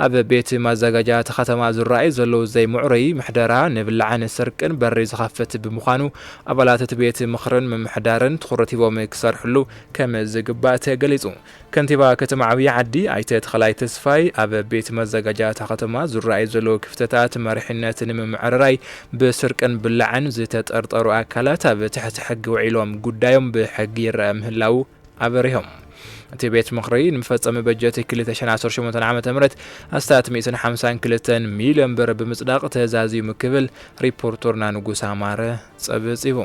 ኣብ ቤት ማዘጋጃ እታ ከተማ ዝረኣዩ ዘለዉ ዘይምዕሩይ ምሕደራ ንብላዕን ስርቅን በሪ ዝኸፍት ብምዃኑ፣ ኣባላት እቲ ቤት ምኽርን ምምሕዳርን ትኹረት ሂቦም ክሰርሕሉ ከም ዝግባእ ተገሊጹ። ከንቲባ ከተማ ዓብዪ ዓዲ ኣይተ ተኽላይ ተስፋይ፣ ኣብ ቤት መዘጋጃ እታ ከተማ ዝረኣዩ ዘለዉ ክፍተታት መሪሕነት ንምምዕርራይ፣ ብስርቅን ብላዕን ዝተጠርጠሩ ኣካላት ኣብ ትሕቲ ሕጊ ውዒሎም ጉዳዮም ብሕጊ ይረአ ምህላዉ ኣበሪሆም። እቲ ቤት ምኽሪ ንመፈጸሚ በጀት ክልተ ሽሕን ዓሰርተ ሸሞንተን ዓመተ ምህረት ኣስታት ሚእትን ሓምሳን ክልተን ሚልዮን ብር ብምጽዳቕ ተዛዝዩ ክብል ሪፖርተርና ንጉስ ኣማረ ጸብጺቡ።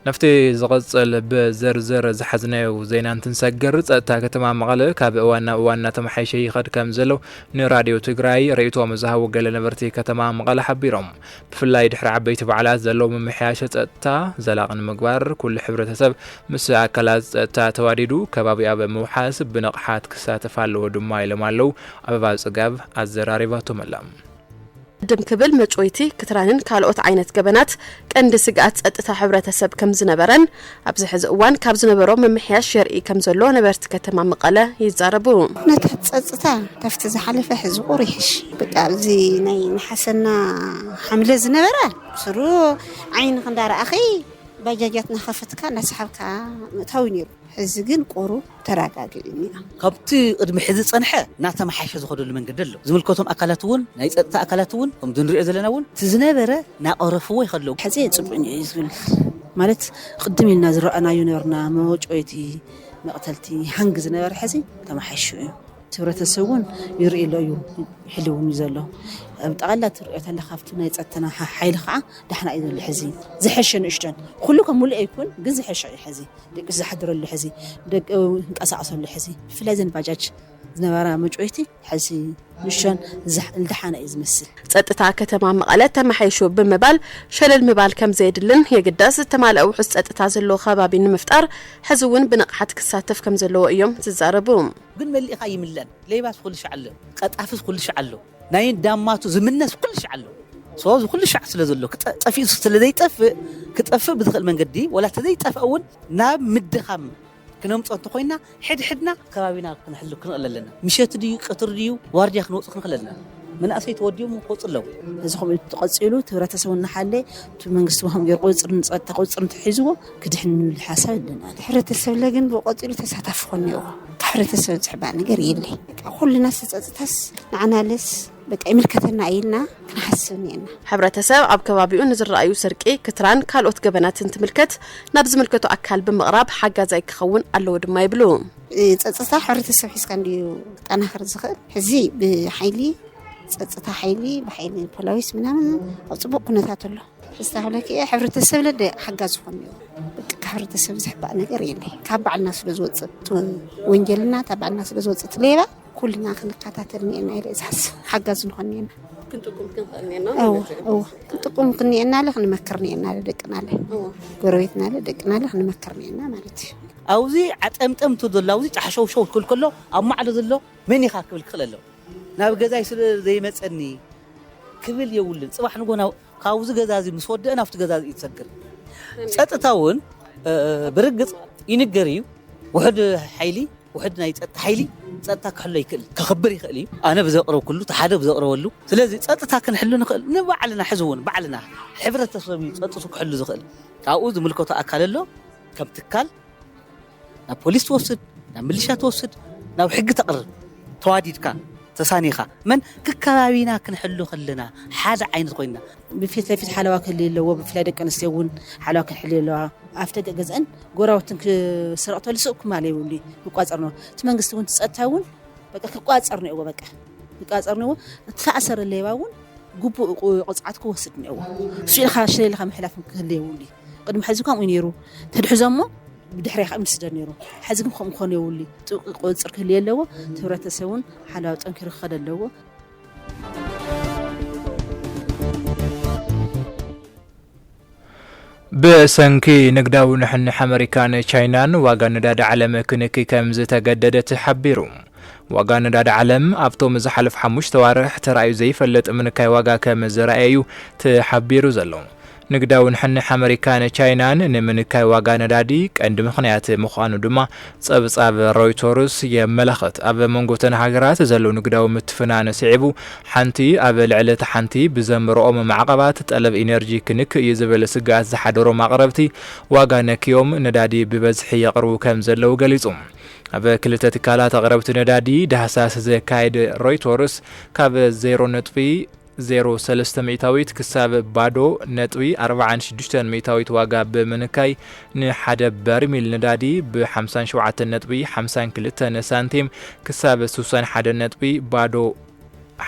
ናብቲ ዝቐጽል ብዝርዝር ዝሓዝናዮ ዜና እንትንሰግር፣ ጸጥታ ከተማ መቐለ ካብ እዋን ናብ እዋን እናተመሓየሸ ይኸድ ከም ዘሎ ንራድዮ ትግራይ ርእይቶኦም ዝሃቡ ገለ ነበርቲ ከተማ መቐለ ሓቢሮም። ብፍላይ ድሕሪ ዓበይቲ በዓላት ዘለዉ ምምሕያሽ ጸጥታ ዘላቒ ንምግባር ኩሉ ሕብረተሰብ ምስ ኣካላት ጸጥታ ተዋዲዱ ከባቢ ኣብ ምውሓስ ብንቕሓት ክሳተፍ ኣለዎ ድማ ኢሎም ኣለዉ። ኣበባ ጽጋብ ኣዘራሪባቶም ኣላ። ቅድም ክብል መጭወይቲ፣ ክትራንን ካልኦት ዓይነት ገበናት ቀንዲ ስግኣት ጸጥታ ሕብረተሰብ ከም ዝነበረን ኣብዚ ሕዚ እዋን ካብ ዝነበሮ ምምሕያሽ የርኢ ከም ዘሎ ነበርቲ ከተማ መቐለ ይዛረቡ። ኩነታት ጸጥታ ካብቲ ዝሓለፈ ሕዚ ቁር ይሕሽ። በቃ ኣብዚ ናይ ነሓሰና ሓምለ ዝነበረ ስሩ ዓይኒ ክንዳረኣኺ ባጃጃት እናኸፈትካ እናሰሓብካ ምእታው እዩ ነይሩ። ሕዚ ግን ቁሩ ተረጋጊኡ እኒኣ። ካብቲ ቅድሚ ሕዚ ዝጸንሐ እናተመሓየሸ ዝኸደሉ መንገዲ ኣሎ። ዝምልከቶም ኣካላት እውን፣ ናይ ጸጥታ ኣካላት እውን፣ ከምዚ ንሪኦ ዘለና እውን፣ እቲ ዝነበረ እናቐረፍዎ ይኸለዉ። ሕዚ ጽቡቕ እዩ ዝብል። ማለት፣ ቅድም ኢልና ዝረኣናዮ ነበርና፣ መወጨይቲ፣ መቕተልቲ፣ ሃንግ ዝነበረ ሕዚ ተመሓይሹ እዩ። እቲ ሕብረተሰብ እውን ይርኢ ኣሎ እዩ፣ ይሕልውን እዩ ዘሎ። ኣብ ጠቕላላ ትሪኦ ተለኻ፣ ኣብቲ ናይ ጸጥታና ሓ-፣ ሓይሊ ከዓ ዳሕና እዩ ዘሎ ሕዚ። ዝሐሸ ንእሽቶን፣ ኩሉ ከም ሙሉእ ኣይኩን፣ ግን ዝሐሸ እዩ ሕዚ። ደቂ ዝሓድረሉ ሕዚ፣ ደቂ ዝንቀሳቐሰሉ ሕዚ፣ ብፍላይ ዘን ባጃጅ ዝነበራ መጭወይቲ ሕዚ ንእሽቶን ዝሕ-፣ ዝደሓነ እዩ ዝመስል። ጸጥታ ከተማ መቐለ ተመሓይሹ ብምባል ሸለል ምባል ከም ዘየድልን፣ የግዳስ ዝተማልአ ውሑስ ጸጥታ ዘለዎ ከባቢ ንምፍጣር ሕዚ እውን ብንቕሓት ክሳተፍ ከም ዘለዎ እዮም ዝዛረቡ። ግን መሊእኻ ይምለን። ሌባስ ኩሉ ሻዕ ኣሎ፣ ቀጣፍስ ኩሉ ሻዕ ኣሎ፣ ናይ ዳማቱ ዝምነስ ኩሉ ሻዕ ኣሎ። ሶ እዚ ኩሉ ሻዕ ስለ ዘሎ፣ ክጠ-፣ ጠፊኡ ስለ ዘይጠፍእ፣ ክጠፍእ ብዝኽእል መንገዲ፣ ወላ ተዘይጠፍአ እውን ናብ ምድኻም ክነምጾ እንተኾይና፣ ሕድሕድና ከባቢና ክነሕሉ ክንኽእል ኣለና። ምሸት ድዩ፣ ቀትሪ ድዩ፣ ዋርድያ ክንወጽእ ክንኽእል ኣለና። መናእሰይ ተወዲቦም ክወጹ ኣለዉ። እዚ ከምኡ ተቐጺሉ፣ እቲ ሕብረተሰብ እናሓለ፣ እቲ መንግስቲ ወሃብ ገይሩ ቁጽሪ፣ ንጸጥታ ቁጽሪ እንተሒዝዎ፣ ክድሕን ንብል ሓሳብ ኣለና። እቲ ሕብረተሰብ ለ ግን ብቐጺሉ ተሳታፊ ክኾን እኒኦ። ካብ ሕብረተሰብ ዝሕባእ ነገር የለይ። በቃ ኩልና ጸጥታስ ንዓናለስ በቃ ይምልከተና ኢልና ክንሓስብ እኒአና። ሕብረተሰብ ኣብ ከባቢኡ ንዝረኣዩ ስርቂ፣ ክትራን ካልኦት ገበናትን ትምልከት ናብ ዝምልከቶ ኣካል ብምቕራብ ሓጋዛይ ክኸውን ኣለዎ ድማ ይብሉ። ጸጥታ ሕብረተሰብ ሒዝካ እንድዩ ክጠናኸር ዝኽእል። ሕዚ ብሓይሊ ጸጥታ ሓይሊ፣ ብሓይሊ ፖላዊስ ምናምን ኣብ ጽቡቕ ኩነታት ኣሎ። ዝተባህለኪ እየ፣ ሕብረተሰብ ለደ ሓጋዝ ዝኾን እዩ። በቃ ካብ ሕብረተሰብ ዝሕባእ ነገር የለ። ካብ ባዕልና ስለ ዝወፅእ እቲ ወንጀልና፣ ካብ ባዕልና ስለ ዝወፅእ እቲ ሌባ፣ ኩልና ክንከታተል እኒአና ኢለ ዝሓስብ። ሓጋዝ ንኾን እኒአና። ክንጥቁም ክንኽእል እኒአና እዎ ማለት እዩ። እዎ፣ ክንጥቁም ክንየና ኣለ፣ ክንመክር ንየና ኣለ ደቅና ኣለ፣ እዎ። ጎረቤትና ኣለ ደቅና ኣለ ክንመክር ንየና ማለት እዩ። ኣብዚ ዓጠምጠምቱ ዘሎ ኣብዚ ጫሕሸውሸው ክብል ከሎ ኣብ ማዕዶ ዘሎ መን ኢኻ ክብል ክኽእል ኣለዎ። ናብ ገዛይ ስለ ዘይመጸኒ ክብል የብሉን። ጽባሕ ንጎ ናብ ካብዚ ገዛ እዚ ምስ ወደአ ናብቲ ገዛ እዚ እዩ ዝሰግር። ጸጥታ እውን እ፣ ብርግጽ ይንገር እዩ። ውሕድ ሓይሊ ውሕድ ናይ ጸጥታ ሓይሊ ጸጥታ ክሕሎ ይክእል፣ ከኽብር ይኽእል እዩ። ኣነ ብዘቕረብኩሉ እቲ ሓደ ብዘቕረበሉ፣ ስለዚ ጸጥታ ክንሕሉ ንኽእል ንባዕልና፣ ሕዚ እውን ባዕልና ሕብረተሰብ እዩ ጸጥቱ ክሕሉ ዝኽእል። ካብኡ ዝምልከቶ ኣካል ኣሎ፣ ከም ትካል ናብ ፖሊስ ትወስድ፣ ናብ ምልሻ ትወስድ፣ ናብ ሕጊ ተቕርብ። ተዋዲድካ ተሳኒኻ መን ክከባቢና ክንሕሉ ከለና ሓደ ዓይነት ኮይንና ብፊት ለፊት ሓለዋ ክህልዮ ኣለዎ። ብፍላይ ደቂ ኣንስትዮ እውን ሓለዋ ክንሕልዮ ኣለዋ። ኣፍደገ ገዝአን ጎራውትን ክስረቕ ተልስኡ ክማል የብሉ ክቋጸር ነው። እቲ መንግስቲ እውን ትጸጥታ እውን በቃ ክቋጸር ነው። በቃ ክቋጸር ነው። እተኣሰረ ሌባ እውን ግቡእ ቁ- ቅፅዓት ክወስድ እኒአዎ። እሱ ኢልካ ሽለ ኢልካ ምሕላፍ ክህል የብሉ። ቅድሚ ሕዚ ከምኡ ነይሩ። ተድሕዞ እሞ ብድሕሪኻ ምስደድ ነይሩ። ሕዚ ግን ከምኡ ክኾን የብሉ። ጥብቂ ቁፅፅር ክህል ኣለዎ። እቲ ህብረተሰብ እውን ሓለዋ ጠንኪሩ ክኸደ ኣለዎ። ብሰንኪ ንግዳዊ ንሕንሕ ኣመሪካን ቻይናን ዋጋ ነዳዲ ዓለም ክንኪ ከም ዝተገደደ ተሓቢሩ። ዋጋ ነዳዲ ዓለም ኣብቶም ዝሓለፉ ሓሙሽተ ዋርሕ ተራእዩ ዘይፈልጥ ምንካይ ዋጋ ከም ዝረኣየ እዩ ተሓቢሩ ዘሎ። ንግዳዊ ንሕንሕ ኣመሪካን ቻይናን ንምንካይ ዋጋ ነዳዲ ቀንዲ ምኽንያት ምዃኑ ድማ ጸብጻብ ሮይተርስ የመላኽት። ኣብ መንጎ እተን ሃገራት ዘሎ ንግዳዊ ምትፍናን ስዒቡ፣ ሓንቲ ኣብ ልዕሊ እታ ሓንቲ ብዘንበረኦም ማዕቐባት ጠለብ ኢነርጂ ክንክእ እዩ ዝብል ስግኣት ዝሓደሮም ኣቕረብቲ፣ ዋጋ ነክዮም ነዳዲ ብበዝሒ የቕርቡ ከም ዘለዉ ገሊጹ። ኣብ ክልተ ትካላት ኣቕረብቲ ነዳዲ ዳህሳስ ዘካየደ ሮይተርስ፣ ካብ ዜሮ ነጥቢ ዜሮ ሰለስተ ሚእታዊት ክሳብ ባዶ ነጥቢ ኣርባዓን ሽዱሽተን ሚእታዊት ዋጋ ብምንካይ፣ ንሓደ በርሚል ነዳዲ ብ ሓምሳን ሸውዓተን ነጥቢ ሓምሳን ክልተን ሳንቲም ክሳብ ስሳን ሓደን ነጥቢ ባዶ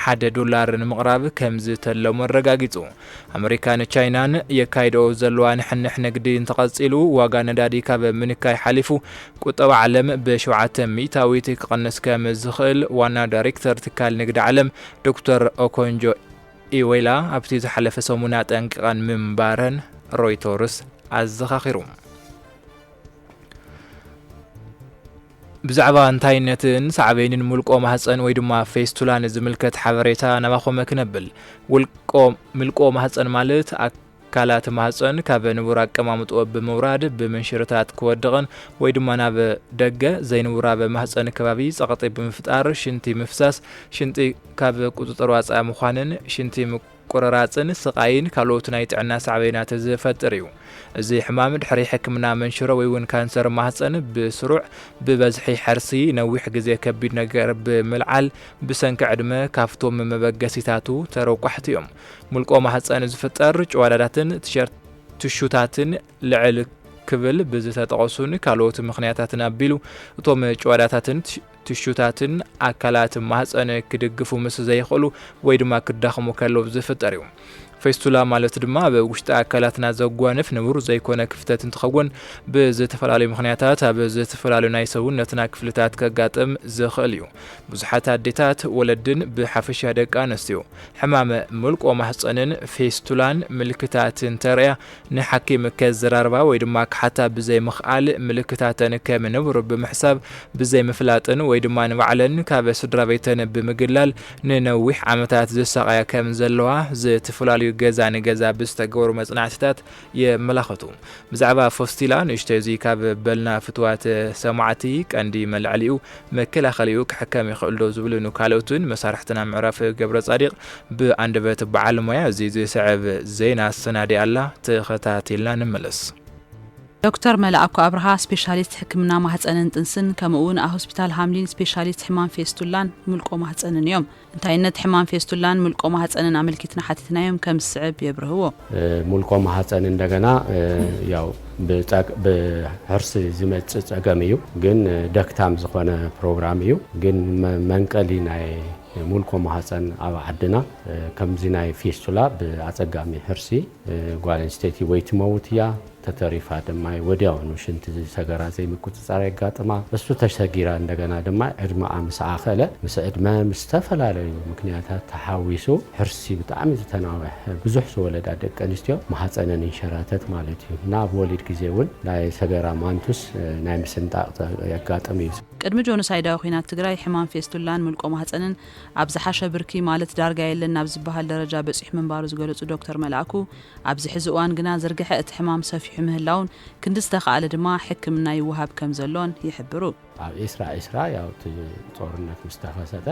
ሓደ ዶላር ንምቕራብ ከም ዝተለሙ ኣረጋጊጹ። ኣመሪካን ቻይናን የካይድኦ ዘለዋ ንሕንሕ ንግዲ እንተቐጺሉ፣ ዋጋ ነዳዲ ካብ ምንካይ ሓሊፉ ቁጠባ ዓለም ብሸውዓተ ሚእታዊት ክቐንስ ከም ዝኽእል ዋና ዳይሬክተር ትካል ንግዲ ዓለም ዶክተር ኦኮንጆ ኢዌላ ኣብቲ ዝሓለፈ ሰሙን ኣጠንቂቐን ምንባረን ሮይተርስ ኣዘኻኺሩ። ብዛዕባ እንታይነትን ሳዕቤንን ምልቆ ማህፀን ወይ ድማ ፌስቱላ ንዝምልከት ሓበሬታ ናባኹም ክነብል። ውልቆ ምልቆ ማህፀን ማለት ኣካላት ማህፀን ካብ ንቡር ኣቀማምጥኦ ብምውራድ ብምንሽርታት ክወድቕን ወይ ድማ ናብ ደገ ዘይንቡር ኣብ ማህፀን ከባቢ ፀቕጢ ብምፍጣር ሽንቲ ምፍሳስ፣ ሽንቲ ካብ ቁፅፅር ዋፃ ምዃንን ሽንቲ ቁርራፅን ስቓይን ካልኦት ናይ ጥዕና ሳዕቤናት ዝፈጥር እዩ። እዚ ሕማም ድሕሪ ሕክምና መንሽሮ ወይ እውን ካንሰር ማህፀን ብስሩዕ ብበዝሒ ሕርሲ ነዊሕ ግዜ ከቢድ ነገር ብምልዓል ብሰንኪ ዕድመ ካብቶም መበገሲታቱ ተረቋሕቲ እዮም። ሙልቆ ማህፀን ዝፍጠር ጭዋዳዳትን ትሸር- ትሹታትን ልዕል ክብል ብዝተጠቐሱን ካልኦት ምኽንያታትን ኣቢሉ እቶም ጭዋዳታትን ትሽ- ትሹታትን ኣካላት ማህፀን ክድግፉ ምስ ዘይኽእሉ ወይ ድማ ክዳኽሙ ከለዉ ዝፍጠር እዩ። ፌስቱላ ማለት ድማ ኣብ ውሽጢ ኣካላትና ዘጓንፍ ንቡር ዘይኮነ ክፍተት እንትኸውን ብዝተፈላለዩ ምኽንያታት ኣብ ዝተፈላለዩ ናይ ሰውነትና ክፍልታት ከጋጥም ዝኽእል እዩ። ብዙሓት ኣዴታት ወለድን ብሓፈሻ ደቂ ኣንስትዮ ሕማም ምልቆ ማህፀንን ፌስቱላን ምልክታት እንተርእያ ንሓኪም ከዘራርባ ወይ ድማ ክሓታ ብዘይ ምኽኣል ምልክታተን ከም ንቡር ብምሕሳብ ብዘይ ምፍላጥን ወይ ድማ ንባዕለን ካብ ስድራ ቤተን ብምግላል ንነዊሕ ዓመታት ዝሳቐያ ከም ዘለዋ ዝተፈላለዩ ገዛ ንገዛ ብዝተገበሩ መጽናዕትታት የመላኽቱ። ብዛዕባ ፎስቲላ ንእሽቶ እዚ ካብ በልና ፍትዋት ሰማዕቲ ቀንዲ መልዕሊኡ መከላኸሊኡ ክሕከም ይኽእል ዶ ዝብልን ካልኦትን መሳርሕትና ምዕራፍ ገብረ ጻዲቕ ብኣንደበት በዓል ሞያ እዚ ዝስዕብ ዜና ኣሰናዲኣ ኣላ። ተኸታቲልና ንመለስ። ዶክተር መላእኮ ኣብርሃ ስፔሻሊስት ሕክምና ማህፀንን ጥንስን ከምኡ እውን ኣብ ሆስፒታል ሃምሊን ስፔሻሊስት ሕማም ፌስቱላን ምልቆ ማህፀንን እዮም። እንታይነት ሕማም ፌስቱላን ምልቆ ማህፀንን ኣመልኪትና ሓቲትናዮም ከም ዝስዕብ የብርህዎ። ሙልቆ ማህፀን እንደገና ያው ብሕርሲ ዝመፅእ ፀገም እዩ፣ ግን ደክታም ዝኾነ ፕሮግራም እዩ። ግን መንቀሊ ናይ ሙልቆ ማህፀን ኣብ ዓድና ከምዚ ናይ ፌስቱላ ብኣፀጋሚ ሕርሲ ጓል ኣንስተይቲ ወይ ትመውት እያ፣ ተሪፋ ድማ ወዲያውኑ ሽንቲ ሰገራ ዘይምቁጽጻር የጋጥማ። እሱ ተሰጊራ እንደገና ድማ ዕድመኣ ምስ ኣኸለ፣ ምስ ዕድመ ምስ ዝተፈላለዩ ምክንያታት ተሓዊሱ ሕርሲ ብጣዕሚ ዝተናውሐ ብዙሕ ዝወለዳ ደቂ ኣንስትዮ ማህፀነን ይንሸራተት ማለት እዩ። እና ኣብ ወሊድ ግዜ እውን ናይ ሰገራ ማንቱስ ናይ ምስንጣቕ የጋጥም እዩ። ቅድሚ ጆኖሳይዳዊ ኲናት ትግራይ ሕማም ፌስቱላን ምልቆ ማህፀንን ኣብ ዝሓሸ ብርኪ ማለት ዳርጋ የለን ናብ ዝበሃል ደረጃ በፂሑ ምንባሩ ዝገለፁ ዶክተር መልኣኩ፣ ኣብዚ ሕዚ እዋን ግና ዝርግሐ እቲ ሕማም ሰፊሑ ምህላውን ክንዲ ዝተኻእለ ድማ ሕክምና ይወሃብ ከም ዘሎን ይሕብሩ። ኣብ ዒስራ ዒስራ ያው እቲ ጦርነት ምስ ተኸሰተ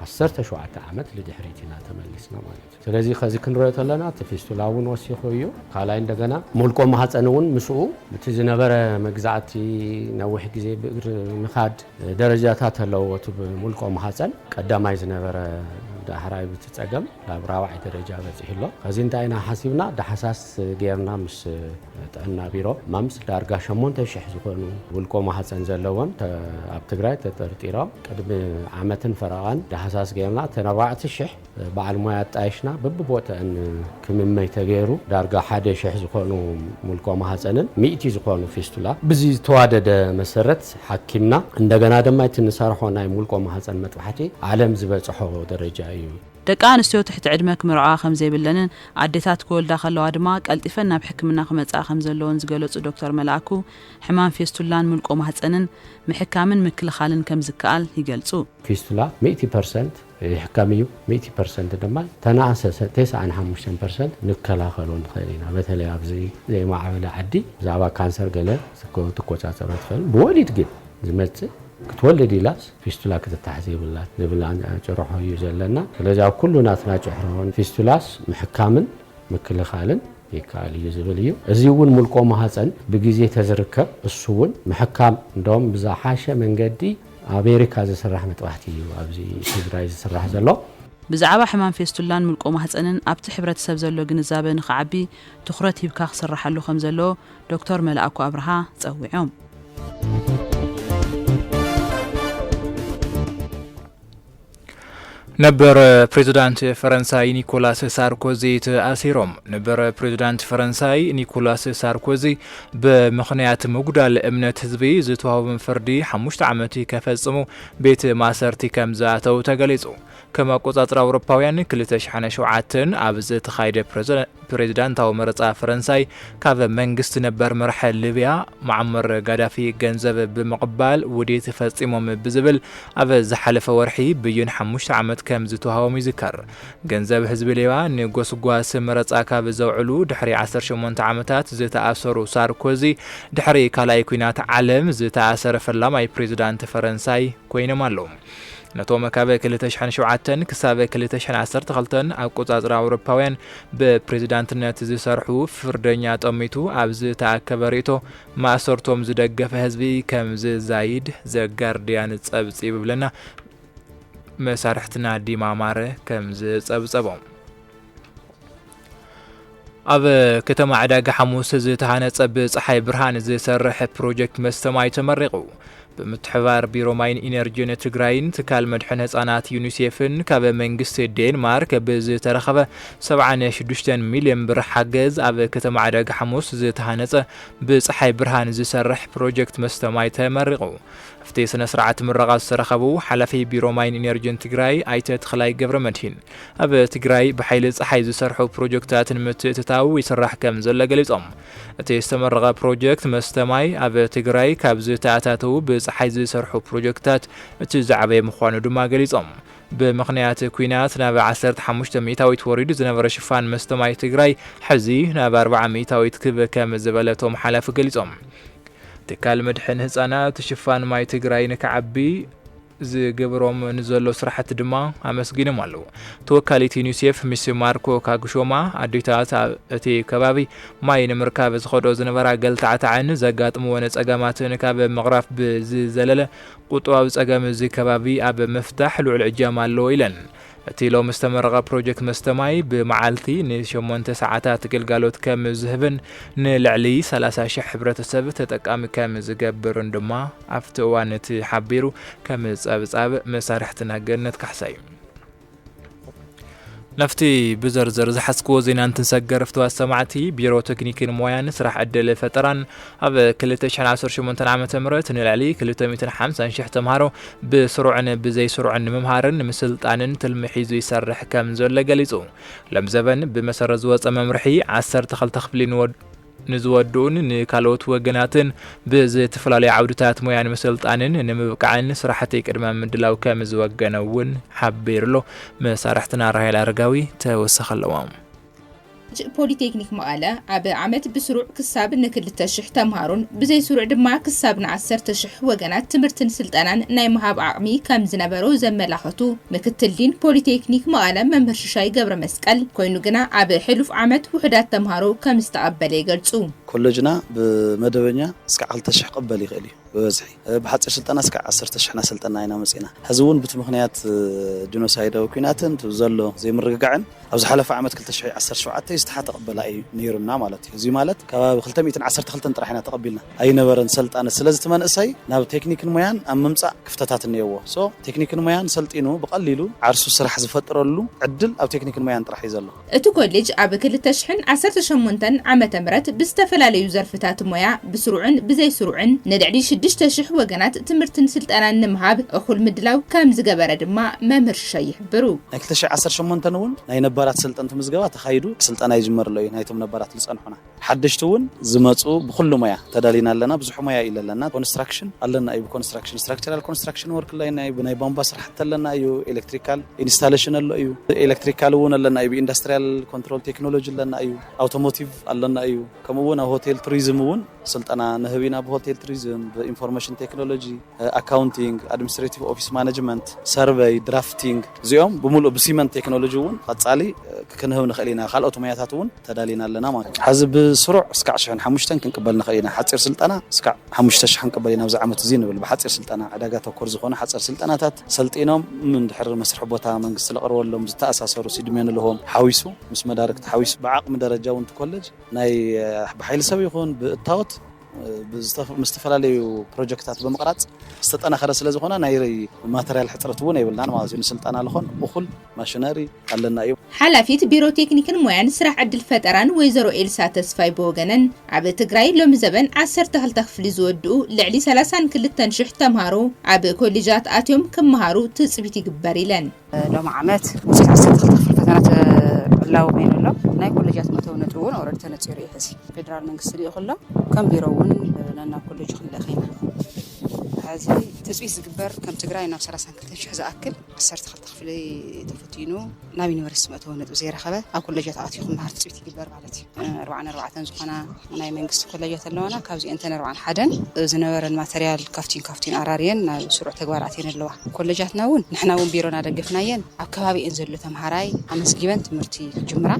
ዓሰርተ ሸውዓተ ዓመት ልድሕሪት ኢና ተመሊስና ማለት እዩ። ስለዚ ከዚ ክንሪኦ ተለና እቲ ፊስቱላ እውን ወሲኹ እዩ። ካልኣይ እንደገና ሙልቆ ማህፀን እውን ምስኡ እቲ ዝነበረ መግዛእቲ ነዊሕ ግዜ ብእግሪ ምኻድ ደረጃታት ኣለዎ። እቲ ብሙልቆ ማህፀን ቀዳማይ ዝነበረ ዳሕራይ ብቲ ጸገም ናብ ራብዓይ ደረጃ በፂሑ ኣሎ። ከዚ እንታይ ኢና ሓሲብና ዳሓሳስ ጌርና ምስ ጥዕና ቢሮ ማምስ ዳርጋ ሸሞንተ ሽሕ ዝኾኑ ውልቆ ማህፀን ዘለዎም ተ-፣ ኣብ ትግራይ ተጠርጢሮም ቅድሚ ዓመትን ፈረቓን ዳህሳስ ጌርና እተን ኣርባዕተ ሽሕ በዓል ሞያ ኣጣይሽና በብቦተአን ክምመይ ተገይሩ ዳርጋ ሓደ ሽሕ ዝኾኑ ውልቆ ማህፀንን ሚእቲ ዝኾኑ ፊስቱላ ብዚ ዝተዋደደ መሰረት ሓኪምና። እንደገና ድማ እቲ ንሰርሖ ናይ ውልቆ ማህፀን መጥባሕቲ ዓለም ዝበፅሖ ደረጃ እዩ። ደቂ ኣንስትዮ ትሕቲ ዕድመ ክምርዓዋ ከም ዘይብለንን ኣዴታት ክወልዳ ከለዋ ድማ ቀልጢፈን ናብ ሕክምና ክመጽኣ ከም ዘለዎን ዝገለጹ ዶክተር መልኣኩ፣ ሕማም ፌስቱላን ምልቆ ማህጸንን ምሕካምን ምክልኻልን ከም ዝከኣል ይገልጹ። ፊስቱላ ሚእቲ ፐርሰንት ይሕከም እዩ፣ ሚእቲ ፐርሰንት ድማ ተነኣሰ፣ ተስዓን ሓሙሽተን ፐርሰንት ንከላኸሎ ንኽእል ኢና። በተለይ ኣብዚ ዘይማዕበለ ዓዲ ብዛዕባ ካንሰር ገለ ትቆ-፣ ትቆጻጸሮ ትኽእል። ብወሊድ ግን ዝመጽእ ክትወልድ ኢላስ ፊስቱላ ክትታሕዝ የብላን ዝብል ጭርሖ እዩ ዘለና። ስለዚ ኣብ ኩሉ ናትና ጭርሖ ፊስቱላስ ምሕካምን ምክልኻልን ይከኣል እዩ ዝብል እዩ። እዚ እውን ሙልቆ ማህፀን ብግዜ ተዝርከብ እሱ እውን ምሕካም እንደውም ብዝሓሸ መንገዲ ኣሜሪካ ዝስራሕ መጥባሕቲ እዩ ኣብዚ ትግራይ ዝስራሕ ዘሎ። ብዛዕባ ሕማም ፌስቱላን ምልቆ ማህፀንን ኣብቲ ሕብረተሰብ ዘሎ ግንዛበ ንኽዓቢ ትኹረት ሂብካ ክስርሓሉ ከም ዘለዎ ዶክተር መልኣኩ ኣብርሃ ጸዊዖም። ነበር ፕሬዝዳንት ፈረንሳይ ኒኮላስ ሳርኮዚ ተኣሲሮም። ነበር ፕሬዝዳንት ፈረንሳይ ኒኮላስ ሳርኮዚ ብምኽንያት ምጉዳል እምነት ህዝቢ ዝተዋህቦም ፍርዲ ሓሙሽተ ዓመት ከፈጽሙ ቤት ማሰርቲ ከም ዝኣተው ተገሊጹ። ከም ኣቆጻጽራ ኣውሮፓውያን ክልተ ሽሕን ሸውዓተን ኣብ ዝተኻየደ ፕሬዝዳ-፣ ፕሬዝዳንታዊ መረጻ ፈረንሳይ ካብ መንግስቲ ነበር መራሒ ሊብያ ሙዓመር ጋዳፊ ገንዘብ ብምቕባል ውዲት ፈጺሞም ብዝብል ኣብ ዝሓለፈ ወርሒ ብይን ሓሙሽተ ዓመት ከም ዝተዋህቦም ይዝከር። ገንዘብ ህዝቢ ሊብያ ንጎስጓስ መረጻ ካብ ዘውዕሉ ድሕሪ ዓሰርተ ሸሞንተ ዓመታት ዝተኣሰሩ ሳርኮዚ ድሕሪ ካልኣይ ኲናት ዓለም ዝተኣሰረ ፈላማይ ፕሬዝዳንት ፈረንሳይ ኮይኖም ኣለዉ። ነቶም ካብ ክልተ ሽሕን ሸውዓተን ክሳብ ክልተ ሽሕን ዓሰርተ ክልተን ኣቆጻጽራ ኣውሮፓውያን ብፕሬዝዳንትነት ዝሰርሑ ፍርደኛ ጠሚቱ ኣብ ዝተኣከበ ርእይቶ ማእሰርቶም ዝደገፈ ህዝቢ ከም ዝዛይድ ዘጋርድያን ጸብጺቡ ብለና መሳርሕትና ዲማ ማረ ከም ዝጸብጸቦም። ኣብ ከተማ ዕዳጋ ሓሙስ ዝተሃነጸ ብጸሓይ ብርሃን ዝሰርሕ ፕሮጀክት መስተ ማይ ተመሪቑ። ብምትሕብባር ቢሮ ማይን ኢነርጂን ትግራይን ትካል መድሕን ህጻናት ዩኒሴፍን ካብ መንግስቲ ዴንማርክ ብዝተረኸበ ሰብዓን ሽዱሽተን ሚልዮን ብር ሓገዝ ኣብ ከተማ ዕዳጋ ሓሙስ ዝተሃነጸ ብጸሓይ ብርሃን ዝሰርሕ ፕሮጀክት መስተ ማይ ተመሪቑ። ኣብቲ ስነ ስርዓት ምረቓ ዝተረኸቡ ሓላፊ ቢሮ ማይን ኢነርጂን ትግራይ ኣይተ ተኽላይ ገብረ መድሂን፣ ኣብ ትግራይ ብሓይሊ ጸሓይ ዝሰርሑ ፕሮጀክታት ንምትእትታው ይስራሕ ከም ዘሎ ገሊጾም። እቲ ዝተመረቐ ፕሮጀክት መስተ ማይ ኣብ ትግራይ ካብ ዝተኣታተዉ ብጸሓይ ዝሰርሑ ፕሮጀክታት እቲ ዝዓበየ ምዃኑ ድማ ገሊጾም። ብምኽንያት ኲናት ናብ ዓሰርተ ሓሙሽተ ሚእታዊት ወሪዱ ዝነበረ ሽፋን መስተ ማይ ትግራይ ሕዚ ናብ ኣርብዓ ሚእታዊት ክብ ከም ዝበለ እቶም ሓላፊ ገሊጾም። ትካል መድሕን ህጻናት ሽፋን ማይ ትግራይ ንክዓቢ ዝገብሮም ንዘሎ ስራሕቲ ድማ ኣመስጊኖም ኣለዉ። ተወካሊት ዩኒሴፍ ሚስ ማርኮ ካግሾማ፣ ኣዴታት ኣብ እቲ ከባቢ ማይ ንምርካብ ዝኸድኦ ዝነበራ ገልታዕታዕን ዘጋጥምወን ጸገማትን ካብ ምቕራፍ ብዝዘለለ፣ ቁጠባዊ ጸገም እዚ ከባቢ ኣብ ምፍታሕ ልዑል እጃም ኣለዎ ኢለን። እቲ ሎሚ ዝተመረቐ ፕሮጀክት መስተ ማይ ብመዓልቲ ንሸሞንተ ሰዓታት ግልጋሎት ከም ዝህብን ንልዕሊ ሰላሳ ሽሕ ሕብረተሰብ ተጠቃሚ ከም ዝገብርን ድማ ኣብቲ እዋን እቲ ሓቢሩ ከም ጸብጻብ መሳርሕትና ገነት ካሕሳይ። ናብቲ ብዝርዝር ዝሓዝክዎ ዜና እንትንሰገር፣ ፍትዋት ሰማዕቲ፣ ቢሮ ቴክኒክን ሞያን ስራሕ ዕድል ፈጠራን ኣብ ክልተ ሽሕን ዓሰርተ ሸሞንተን ዓመተ ምህረት ንልዕሊ ክልተ ሚእትን ሓምሳን ሽሕ ተምሃሮ ብስሩዕን ብዘይስሩዕን ንምምሃርን ንምስልጣንን ትልሚ ሒዙ ይሰርሕ ከም ዘሎ ገሊጹ። ሎም ዘበን ብመሰረት ዝወጸ መምርሒ ዓሰርተ ክልተ ክፍሊ ንወድ-፣ ንዝወድኡን ንካልኦት ወገናትን ብዝተፈላለዩ ዓውድታት ሞያን ምስልጣንን ንምብቃዕን ስራሕቲ ቅድመ ምድላው ከም ዝወገነ እውን ሓቢሩሎ። መሳርሕትና ራሄል ኣረጋዊ ተወሰኸ ኣለዋ። ፖሊቴክኒክ መቐለ ኣብ ዓመት ብስሩዕ ክሳብ ንክልተ ሽሕ ተምሃሮን ብዘይስሩዕ ድማ ክሳብ ንዓሰርተ ሽሕ ወገናት ትምህርትን ስልጠናን ናይ ምሃብ ዓቕሚ ከም ዝነበሮ ዘመላኸቱ ምክትል ዲን ፖሊቴክኒክ መቐለ መምህር ሽሻይ ገብረ መስቀል ኮይኑ ግና ኣብ ሕሉፍ ዓመት ውሑዳት ተምሃሮ ከም ዝተቐበለ ይገልጹ። ኮለጅና ብመደበኛ እስካዕ ክልተ ሽሕ ክቕበል ይኽእል እዩ። ብበዝሒ ብሓፂር ስልጠና እስካዕ ዓሰርተ ሽሕ እናሰልጠና ኢና መፂና። ሕዚ እውን ብቲ ምኽንያት ጂኖሳይዳዊ ኲናትን እቲ ዘሎ ዘይምርግጋዕን ኣብ ዝሓለፈ ዓመት ክልተ ሽሕ ዓሰርተ ሸውዓተ ዝተሓተ ቅበላ እዩ ነይሩና ማለት እዩ። እዚ ማለት ከባቢ ክልተ ሚእትን ዓሰርተ ክልተን ጥራሕ ኢና ተቐቢልና። ኣይነበረን ሰልጣነ። ስለዚ እቲ መንእሰይ ናብ ቴክኒክን ሞያን ኣብ ምምፃእ ክፍተታት እኒኦዎ። ሶ ቴክኒክን ሞያን ሰልጢኑ ብቐሊሉ ዓርሱ ስራሕ ዝፈጥረሉ ዕድል ኣብ ቴክኒክን ሞያን ጥራሕ እዩ ዘሎ። እቲ ኮሌጅ ኣብ ክልተ ሽሕን ዓሰርተ ሸሞንተን ዓመተ ምህረት ብዝተፈላለዩ ዘርፍታት ሞያ ብስሩዕን ብዘይስሩዕን ንልዕሊ ሽዱሽተ ሽሕ ወገናት ትምህርትን ስልጠናን ንምሃብ እኹል ምድላው ከም ዝገበረ ድማ መምህር ሽሻይ ይሕብሩ። ናይ ክልተ ሽሕ ዓሰርተ ሸሞንተ እውን ናይ ነባራት ሰልጠንቲ ምዝገባ ተኻይዱ ስልጠና ይጅመር ኣሎ እዩ። ናይቶም ነባራት ዝጸንሑና ሓደሽቲ እውን ዝመፁ ብኩሉ ሞያ ተዳሊና ኣለና። ብዙሕ ሞያ እዩ ለለና። ኮንስትራክሽን ኣለና እዩ፣ ብኮንስትራክሽን ስትራክቸራል ኮንስትራክሽን ወርክ ኣለና እዩ፣ ብናይ ቧንቧ ስራሕቲ ኣለና እዩ፣ ኤሌክትሪካል ኢንስታሌሽን ኣሎ እዩ፣ ኤሌክትሪካል እውን ኣለና እዩ፣ ብኢንዱስትሪያል ኮንትሮል ቴክኖሎጂ ኣለና እዩ፣ ኣውቶሞቲቭ ኣለና እዩ፣ ከምኡ እውን ኣብ ሆቴል ቱሪዝም እውን ስልጠና ንህብ ኢና። ብሆቴል ቱሪዝም፣ ብኢንፎርሜሽን ቴክኖሎጂ፣ ኣካውንቲንግ፣ ኣድሚኒስትሬቲቭ ኦፊስ ማኔጅመንት፣ ሰርቨይ፣ ድራፍቲንግ፣ እዚኦም ብምሉእ ብሲመንት ቴክኖሎጂ እውን ቀፃሊ ክንህብ ንኽእል ኢና። ካልኦት ሞያታት እውን ተዳሊና ኣለና ማለት እዩ። ሕዚ ብስሩዕ እስካዕ ሽሕን ሓሙሽተን ክንቅበል ንኽእል ኢና። ሓፂር ስልጠና እስካዕ ሓሙሽተ ሽሕ ክንቅበል ኢና ኣብዚ ዓመት እዚ ንብል። ብሓፂር ስልጠና ዕዳጋ ተኮር ዝኾነ ሓፂር ስልጠናታት ሰልጢኖም እንድሕር መስርሒ ቦታ መንግስቲ ለቕርበሎም ዝተኣሳሰሩ ሲድሜን ልሆም ሓዊሱ ምስ መዳርግቲ ሓዊሱ ብዓቕሚ ደረጃ እውን እቲ ኮሌጅ ናይ ብሓይሊ ሰብ ይኹን ብእታወት ምስ ዝተፈላለዩ ፕሮጀክታት ብምቕራፅ ዝተጠናኸረ ስለ ዝኾነ ናይ ማተርያል ሕፅረት እውን የብልናን ማለት እዩ። ንስልጠና ልኾን እኹል ማሽነሪ ኣለና እዩ። ሓላፊት ቢሮ ቴክኒክን ሞያን ስራሕ ዕድል ፈጠራን ወይዘሮ ኤልሳ ተስፋይ ብወገነን ኣብ ትግራይ ሎሚ ዘበን ዓሰርተ ክልተ ክፍሊ ዝወድኡ ልዕሊ ሰላሳን ክልተን ሽሕ ተምሃሮ ኣብ ኮሌጃት ኣትዮም ክመሃሩ ትፅቢት ይግበር ኢለን። ሎሚ ዓመት ውፅኢት ዓሰርተ ክልተ ክፍሊ ፈተና ተዕላዊ ኮይኑ ኣሎ። ናይ ኮሌጃት መእተዊ ነጥቢ እውን ኦረዲ ተነፂሩ እዩ። ሕዚ ፌደራል መንግስቲ ልኢኹ ኣሎ። ከም ቢሮ እውን ነናብ ኮሌጁ ክንልእኽ ኢና። ሕዚ ትፅቢት ዝግበር ከም ትግራይ ናብ ሰላሳን ክልተን ሽሕ ዝኣክል ዓሰርተ ክልተ ክፍሊ ተፈቲኑ ናብ ዩኒቨርሲቲ መእተዊ ነጥቢ ዘይረኸበ ኣብ ኮሌጃት ኣትዩ ክመሃር ትፅቢት ይግበር ማለት እዩ። ኣርባዓን ኣርባዕተን ዝኾና ናይ መንግስቲ ኮሌጃት ኣለዋና። ካብዚአን እተን ኣርባዓን ሓደን ዝነበረን ማተርያል ካፍቲን ካፍቲን ኣራርየን ናብ ስሩዕ ተግባር ኣትየን ኣለዋ። ኮሌጃትና እውን ንሕና እውን ቢሮና ደገፍናየን ኣብ ከባቢአን ዘሎ ተምሃራይ ኣመስጊበን ትምህርቲ ክጅምራ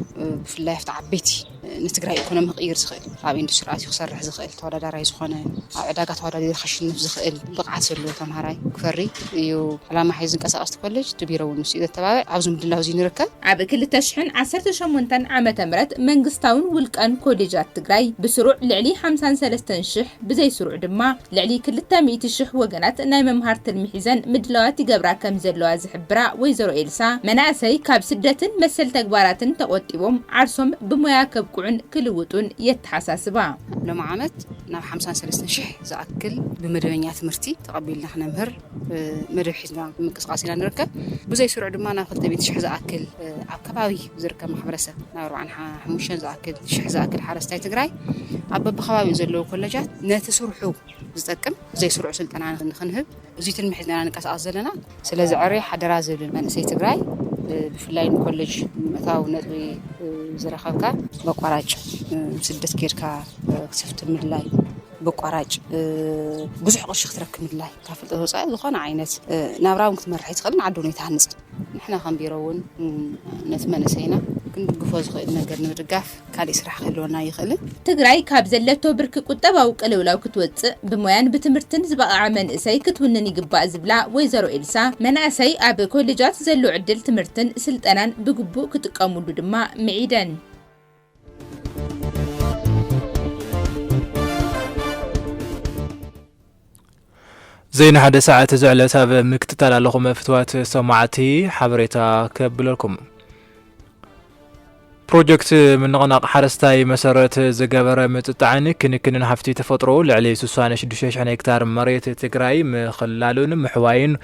ብፍላይ ኣብቲ ዓበይቲ ንትግራይ ኢኮኖሚ ክቕይር ዝኽእል ኣብ ኢንዱስትሪ ኣትዩ ክሰርሕ ዝኽእል ተወዳዳራይ ዝኾነ ኣብ ዕዳጋ ተወዳዲሩ ከሽንፍ ዝኽእል ብቕዓት ዘለዎ ተምሃራይ ክፈሪ እዩ ዕላማ ሒዙ ዝንቀሳቐስ እቲ ኮሌጅ። እቲ ቢሮ እውን ንሱ እዩ ዘተባብዕ። ኣብዚ ምድላው እዚ ንርከብ። ኣብ ክልተ ሽሕን ዓሰርተ ሸሞንተን ዓመተ ምህረት መንግስታውን ውልቀን ኮሌጃት ትግራይ ብስሩዕ ልዕሊ ሓምሳን ሰለስተን ሽሕ ብዘይስሩዕ ድማ ልዕሊ ክልተ ሚእቲ ሽሕ ወገናት ናይ ምምሃር ትልሚ ሒዘን ምድላዋት ይገብራ ከም ዘለዋ ዝሕብራ ወይዘሮ ኤልሳ መናእሰይ ካብ ስደትን መሰል ተግባራትን ተቖጢቦም ዓርሶም ብሞያ ከብቅዑን ክልውጡን የተሓሳስባ። ሎሚ ዓመት ናብ ሓምሳን ሰለስተን ሽሕ ዝኣክል ብመደበኛ ትምህርቲ ተቐቢልና ክነምህር መደብ ሒዝና ብምንቅስቃስ ኢና ንርከብ። ብዘይ ስሩዕ ድማ ናብ ክልተ ሚእቲ ሽሕ ዝኣክል ኣብ ከባቢ ዝርከብ ማሕበረሰብ ናብ ኣርባዓን ሓሙሽተን ዝኣክል ሽሕ ዝኣክል ሓረስታይ ትግራይ ኣብ በብከባቢኡ ዘለዉ ኮለጃት ነቲ ስርሑ ዝጠቅም ዘይስሩዕ ስልጠና ንክንህብ እዚ ትልሚ ሒዝና ንንቀሳቐስ ዘለና። ስለዚ ዕርይ ሓደራ ዝብል መንእሰይ ትግራይ ብፍላይ ንኮለጅ ንምእታው ነጥቢ ዝረኸብካ በቋራጭ ስደት ኬድካ ክሰፍቲ ምድላይ በቋራጭ ብዙሕ ቅርሺ ክትረክብ ምድላይ ካብ ፍልጠት ወፃኢ ዝኾነ ዓይነት ናብራ እውን ክትመርሕ ኣይትኽእልን ዓዲ እውን ኣይትሃንፅን። ንሕና ከም ቢሮ እውን ነቲ መንእሰይና ክንድግፎ ዝኽእል ነገር ንምድጋፍ ካሊእ ስራሕ ክህልወና ኣይኽእልን። ትግራይ ካብ ዘለቶ ብርኪ ቁጠባዊ ቅልውላው ክትወፅእ ብሞያን ብትምህርትን ዝበቕዐ መንእሰይ ክትውንን ይግባእ ዝብላ ወይዘሮ ኤልሳ መናእሰይ ኣብ ኮሌጃት ዘሎ ዕድል ትምህርትን ስልጠናን ብግቡእ ክጥቀሙሉ ድማ ምዒደን። ዜና ሓደ ሰዓት እዚ ዕለት ኣብ ምክትታል ኣለኹም ፍትዋት ሰማዕቲ ሓበሬታ ከብለልኩም። ፕሮጀክት ምንቕናቕ ሓረስታይ መሰረት ዝገበረ ምጥጣዕን ክንክንን ሃፍቲ ተፈጥሮ ልዕሊ ስሳን ሽዱሽተ ሽሕን ሄክታር መሬት ትግራይ ምኽላሉን ምሕዋይን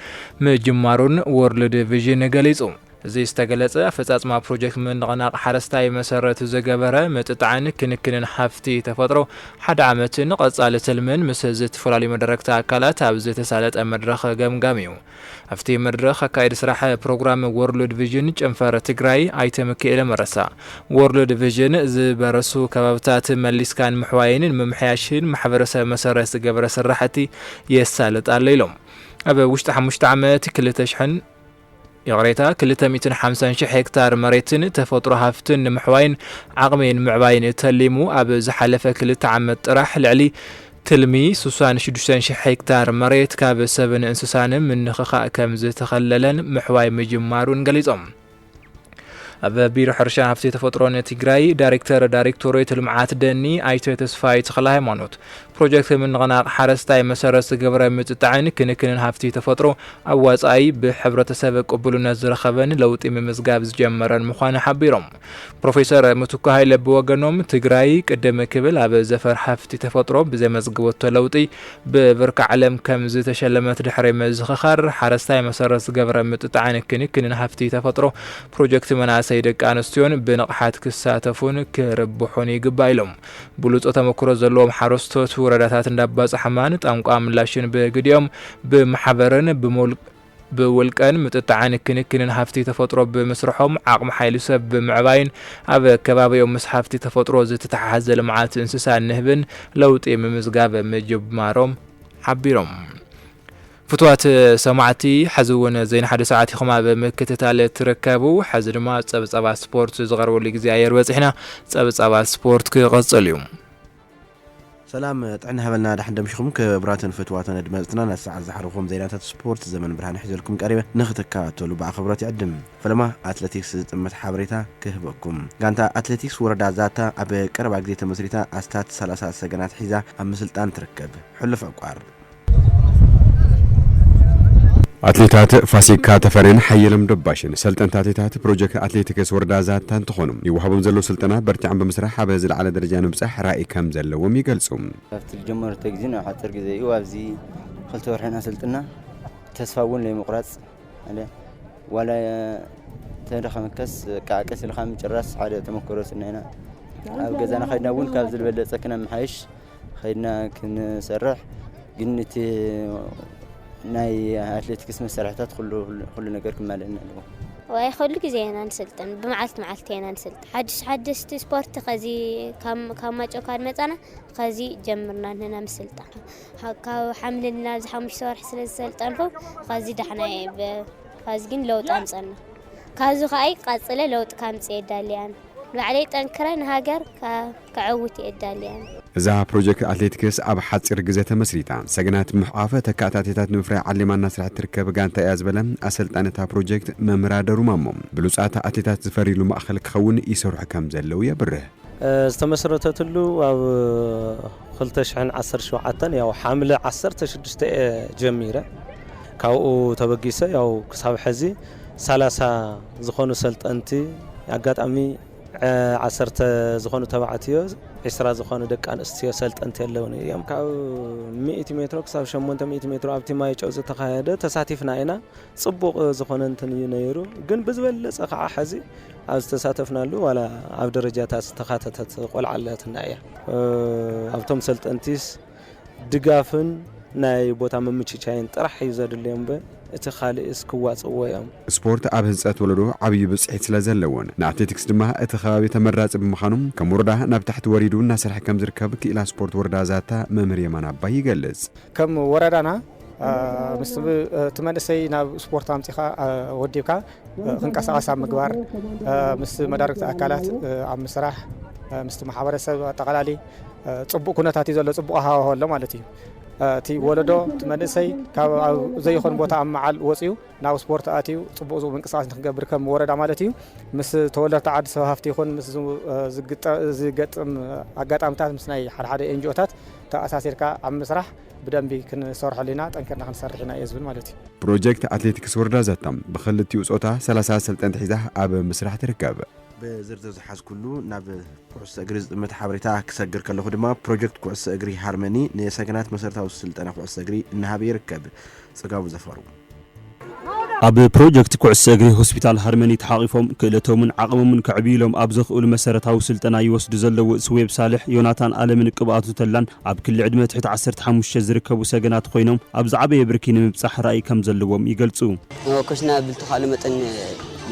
ምጅማሩን ወርልድ ቪዥን ገሊጹ። እዚ ዝተገለጸ ኣፈጻጽማ ፕሮጀክት ምንቕናቕ ሓረስታይ መሰረት ዝገበረ ምጥጣዕን ክንክንን ሃፍቲ ተፈጥሮ ሓደ ዓመትን ቀጻሊ ትልምን ምስ ዝተፈላለዩ መዳርግቲ ኣካላት ኣብ ዝተሳለጠ መድረኽ ገምጋም እዩ። ኣብቲ መድረኽ ኣካየዲ ስራሕ ፕሮግራም ወርልድ ቪዥን ጨንፈር ትግራይ ኣይተ ሚካኤል መረሳ፣ ወርልድ ቪዥን ዝበረሱ ከባብታት መሊስካን ምሕዋይን ንምምሕያሽን ማሕበረሰብ መሰረት ዝገበረ ስራሕቲ የሳልጥ ኣሎ ኢሎም። ኣብ ውሽጢ ሓሙሽተ ዓመት ክልተ ሽሕን ይቕሬታ፣ ክልተ ሚእትን ሓምሳን ሽሕ ሄክታር መሬትን ተፈጥሮ ሃፍትን ንምሕዋይን ዓቕሚ ንምዕባይን ተሊሙ ኣብ ዝሓለፈ ክልተ ዓመት ጥራሕ ልዕሊ ትልሚ ስሳን ሽዱሽተን ሽሕ ሄክታር መሬት ካብ ሰብን እንስሳን ምንኽኻእ ከም ዝተኸለለን ምሕዋይ ምጅማሩን ገሊጾም። ኣብ ቢሮ ሕርሻን ሃፍቲ ተፈጥሮን ትግራይ ዳይሬክተር ዳይሬክቶሬት ልምዓት ደኒ ኣይተ ተስፋይ ተኽለ ሃይማኖት፣ ፕሮጀክት ምንቕናቕ ሓረስታይ መሰረት ዝገበረ ምጥጣዕን ክንክንን ሃፍቲ ተፈጥሮ ኣዋጻኢ፣ ብሕብረተሰብ ቅቡልነት ዝረኸበን ለውጢ ምምዝጋብ ዝጀመረን ምዃኑ ሓቢሮም። ፕሮፌሰር ምትኩ ሃይለ ብወገኖም፣ ትግራይ ቅድም ክብል ኣብ ዘፈር ሃፍቲ ተፈጥሮ ብዘመዝግበቶ ለውጢ ብብርኪ ዓለም ከም ዝተሸለመት ድሕሪ ምዝኽኻር፣ ሓረስታይ መሰረት ዝገበረ ምጥጣዕን ክንክንን ሃፍቲ ተፈጥሮ ፕሮጀክት መናእሰይ ደቂ ኣንስትዮን ብንቕሓት ክሳተፉን ክርብሑን ይግባእ ኢሎም። ብሉጽ ተመክሮ ዘለዎም ሓረስቶት ወረዳታት እንዳባጻሕማን ጣንቋ ምላሽን ብግዲኦም ብማሕበርን ብምውል-፣ ብውልቀን ምጥጣዕን ክንክንን ሃፍቲ ተፈጥሮ ብምስርሖም ዓቕሚ ሓይሊ ሰብ ብምዕባይን ኣብ ከባቢኦም ምስ ሃፍቲ ተፈጥሮ ዝተተሓሓዘ ልምዓት እንስሳ ንህብን ለውጢ ምምዝጋብ ምጅማሮም ሓቢሮም። ፍቱዋት ሰማዕቲ፣ ሕዚ እውን ዜና ሓደ ሰዓት ኢኹም ኣብ ምክትታል ትርከቡ። ሕዚ ድማ ጸብጻባት ስፖርት ዝቐርበሉ ግዜ ኣየር በጺሕና። ጸብጻባት ስፖርት ክቐጽል እዩ። ሰላም ጥዕና ሃበልና፣ ዳሕን ደምሽኹም ክቡራትን ፍትዋትን ኣድመጽትና። ናብ ሰዓት ዝሓለፎም ዜናታት ስፖርት ዘመን ብርሃን ሒዘልኩም ቀሪበ፣ ንኽትከታተሉ ብኣኽብሮት ይዕድም። ፈለማ ኣትሌቲክስ ዝጥምት ሓበሬታ ክህበኩም። ጋንታ ኣትሌቲክስ ወረዳ ዛታ ኣብ ቀረባ ግዜ ተመስሪታ ኣስታት ሰላሳ ሰገናት ሒዛ ኣብ ምስልጣን ትርከብ። ሕሉፍ ዕቋር። ኣትሌታት ፋሲካ ተፈሬን ሓየሎም ደባሽን ሰልጠንቲ ኣትሌታት ፕሮጀክት ኣትሌቲክስ ወረዳ ዛታ እንትኾኑ፣ ይወሃቦም ዘለዉ ስልጠና በርቲዖም ብምስራሕ ኣብ ዝለዓለ ደረጃ ንምብጻሕ ራእይ ከም ዘለዎም ይገልጹ። ካብቲ ዝጀመረቶ ግዜ ናብ ሓፂር ግዜ እዩ። ኣብዚ ክልተ ወርሒ ኢና ሰልጥና። ተስፋ እውን ለይምቑራፅ፣ ሓደ ዋላ ተደኸመከስ፣ በቃ ቀስ ኢልካ ምጭራስ ሓደ ተመክሮ ስና ኢና። ኣብ ገዛና ከይድና እውን ካብዚ ዝበለፀ ክነመሓይሽ ከይድና ክንሰርሕ፣ ግን እቲ ናይ ኣትሌቲክስ መሳርሕታት ኩሉ፣ ኩሉ፣ ኩሉ ነገር ክማልእና ኣለዎ። ዋይ፣ ኩሉ ግዜ ኢና ንስልጥን፣ ብመዓልቲ መዓልቲ ኢና ንስልጥን። ሓድሽ ሓደሽቲ ስፖርት ከዚ ካብ፣ ካብ ማጨው ካብ መጻና ከዚ ጀምርና ንሕና ምስልጣን። ካብ ሓምለ ናብዚ ሓሙሽተ ወርሒ ስለ ዝሰልጠንኩ ከዚ ዳሕና እየ ብ-፣ ከዚ ግን ለውጢ ኣምጸና። ካብዚ ከኣ ቀጽለ ለውጢ ካምጽእ እየ ዳልያን። ባዕለይ ጠንክረ ንሃገር ከ-፣ ከዕውት እየ ዳልያን። እዛ ፕሮጀክት ኣትሌቲክስ ኣብ ሓፂር ግዜ ተመስሪታ ሰገናት ምሕቋፍ ተካእቲ ኣትሌታት ንምፍራይ ዓሊማ እናስራሕት ትርከብ ጋንታ እያ ዝበለ ኣሰልጣኒ እታ ፕሮጀክት መምህር ኣደሩ ማሞ፣ ብሉፃት ኣትሌታት ዝፈርይሉ ማእኸል ክኸውን ይሰርሑ ከም ዘለዉ የብርህ። ዝተመስረተትሉ ኣብ ክልተ ሽሕን ዓሰርተ ሸውዓተን፣ ያው ሓምለ ዓሰርተ ሽዱሽተ እየ ጀሚረ። ካብኡ ተበጊሰ ያው ክሳብ ሕዚ ሰላሳ ዝኾኑ ሰልጠንቲ፣ ኣጋጣሚ ዐ-፣ ዓሰርተ ዝኾኑ ተባዕትዮ፣ ዒስራ ዝኾኑ ደቂ ኣንስትዮ ሰልጠንቲ ኣለውኒ እዮም። ካብ ሚእቲ ሜትሮ ክሳብ ሸሞንተ ሚእቲ ሜትሮ ኣብቲ ማይ ጨው ዝተኻየደ ተሳቲፍና ኢና። ጽቡቕ ዝኾነ እንትን እዩ ነይሩ። ግን ብዝበለጸ ከዓ ሕዚ ኣብ ዝተሳተፍናሉ፣ ዋላ ኣብ ደረጃታት ዝተኻተተት ቆልዓ ኣለትና እያ። እ፣ ኣብቶም ሰልጠንቲስ ድጋፍን ናይ ቦታ ምምችቻይን ጥራሕ እዩ ዘድልዮም እምበር፣ እቲ ካልእስ ክዋጽእዎ እዮም። ስፖርት ኣብ ህንጸት ወለዶ ዓብዪ ብጽሒት ስለ ዘለዎን ንኣትሌቲክስ ድማ እቲ ከባቢ ተመራጺ ብምዃኑ፣ ከም ወረዳ ናብ ታሕቲ ወሪዱ እናሰርሐ ከም ዝርከብ ክኢላ ስፖርት ወረዳ ዛታ መምህር የማን ኣባይ ይገልጽ። ከም ወረዳና፣ አ፣ ምስ፣ እ፣ እቲ መንእሰይ ናብ ስፖርት ኣምጺኻ፣ አ፣ ወዲብካ፣ እ፣ ክንቀሳቐስ ኣብ ምግባር፣ እ፣ ምስ መዳርግቲ ኣካላት፣ እ፣ ኣብ ምስራሕ፣ እ፣ ምስቲ ማሕበረሰብ ኣጠቓላሊ፣ እ፣ ጽቡቕ ኩነታት እዩ ዘሎ፣ ጽቡቕ ሃዋህው ኣሎ ማለት እዩ። እ፣ እቲ ወለዶ፣ እቲ መንእሰይ ካብ ኣብ ዘይኾን ቦታ ኣብ መዓል ወጺኡ ናብ ስፖርት ኣትዩ ጽቡቕ፣ ጽቡቕ ምንቅስቃስ ንክገብር ከም ወረዳ ማለት እዩ። ምስ ተወለድቲ ዓዲ ሰብ ሃፍቲ ይኹን ምስ ዝ-፣ እ፣ ዝግጠ-፣ ዝገጥም ኣጋጣሚታት ምስ ናይ ሓደ ሓደ ኤን ጂ ኦታት ተኣሳሲርካ ኣብ ምስራሕ ብደንቢ ክንሰርሐሉ ኢና፣ ጠንኪርና ክንሰርሕ ኢና እየ ዝብል ማለት እዩ። ፕሮጀክት ኣትሌቲክስ ወረዳ ዛታ ብክልቲኡ ጾታ ሰላሳ ሰልጠንቲ ሒዛ ኣብ ምስራሕ ትርከብ። ብዝርዝር ዝሓዝኩሉ ናብ ኩዕሶ እግሪ ዝጥምት ሓበሬታ ክሰግር ከለኹ ድማ፣ ፕሮጀክት ኩዕሶ እግሪ ሃርመኒ ንሰገናት መሰረታዊ ስልጠና ኩዕሶ እግሪ እናሃበ ይርከብ። ጽጋቡ ዘፈሩ። ኣብ ፕሮጀክት ኩዕሶ እግሪ ሆስፒታል ሃርመኒ ተሓቒፎም ክእለቶምን ዓቕሞምን ከዕብዩሎም ኣብ ዘኽእሉ መሰረታዊ ስልጠና ይወስዱ ዘለዉ ስዌብ ሳልሕ፣ ዮናታን ኣለምን ቅብኣቱ ተላን ኣብ ክሊ ዕድመ ትሕቲ ዓሰርተ ሓሙሽተ ዝርከቡ ሰገናት ኮይኖም፣ ኣብ ዝዓበየ ብርኪ ንምብጻሕ ራእይ ከም ዘለዎም ይገልጹ። ኮችና ብልተኻእለ መጠን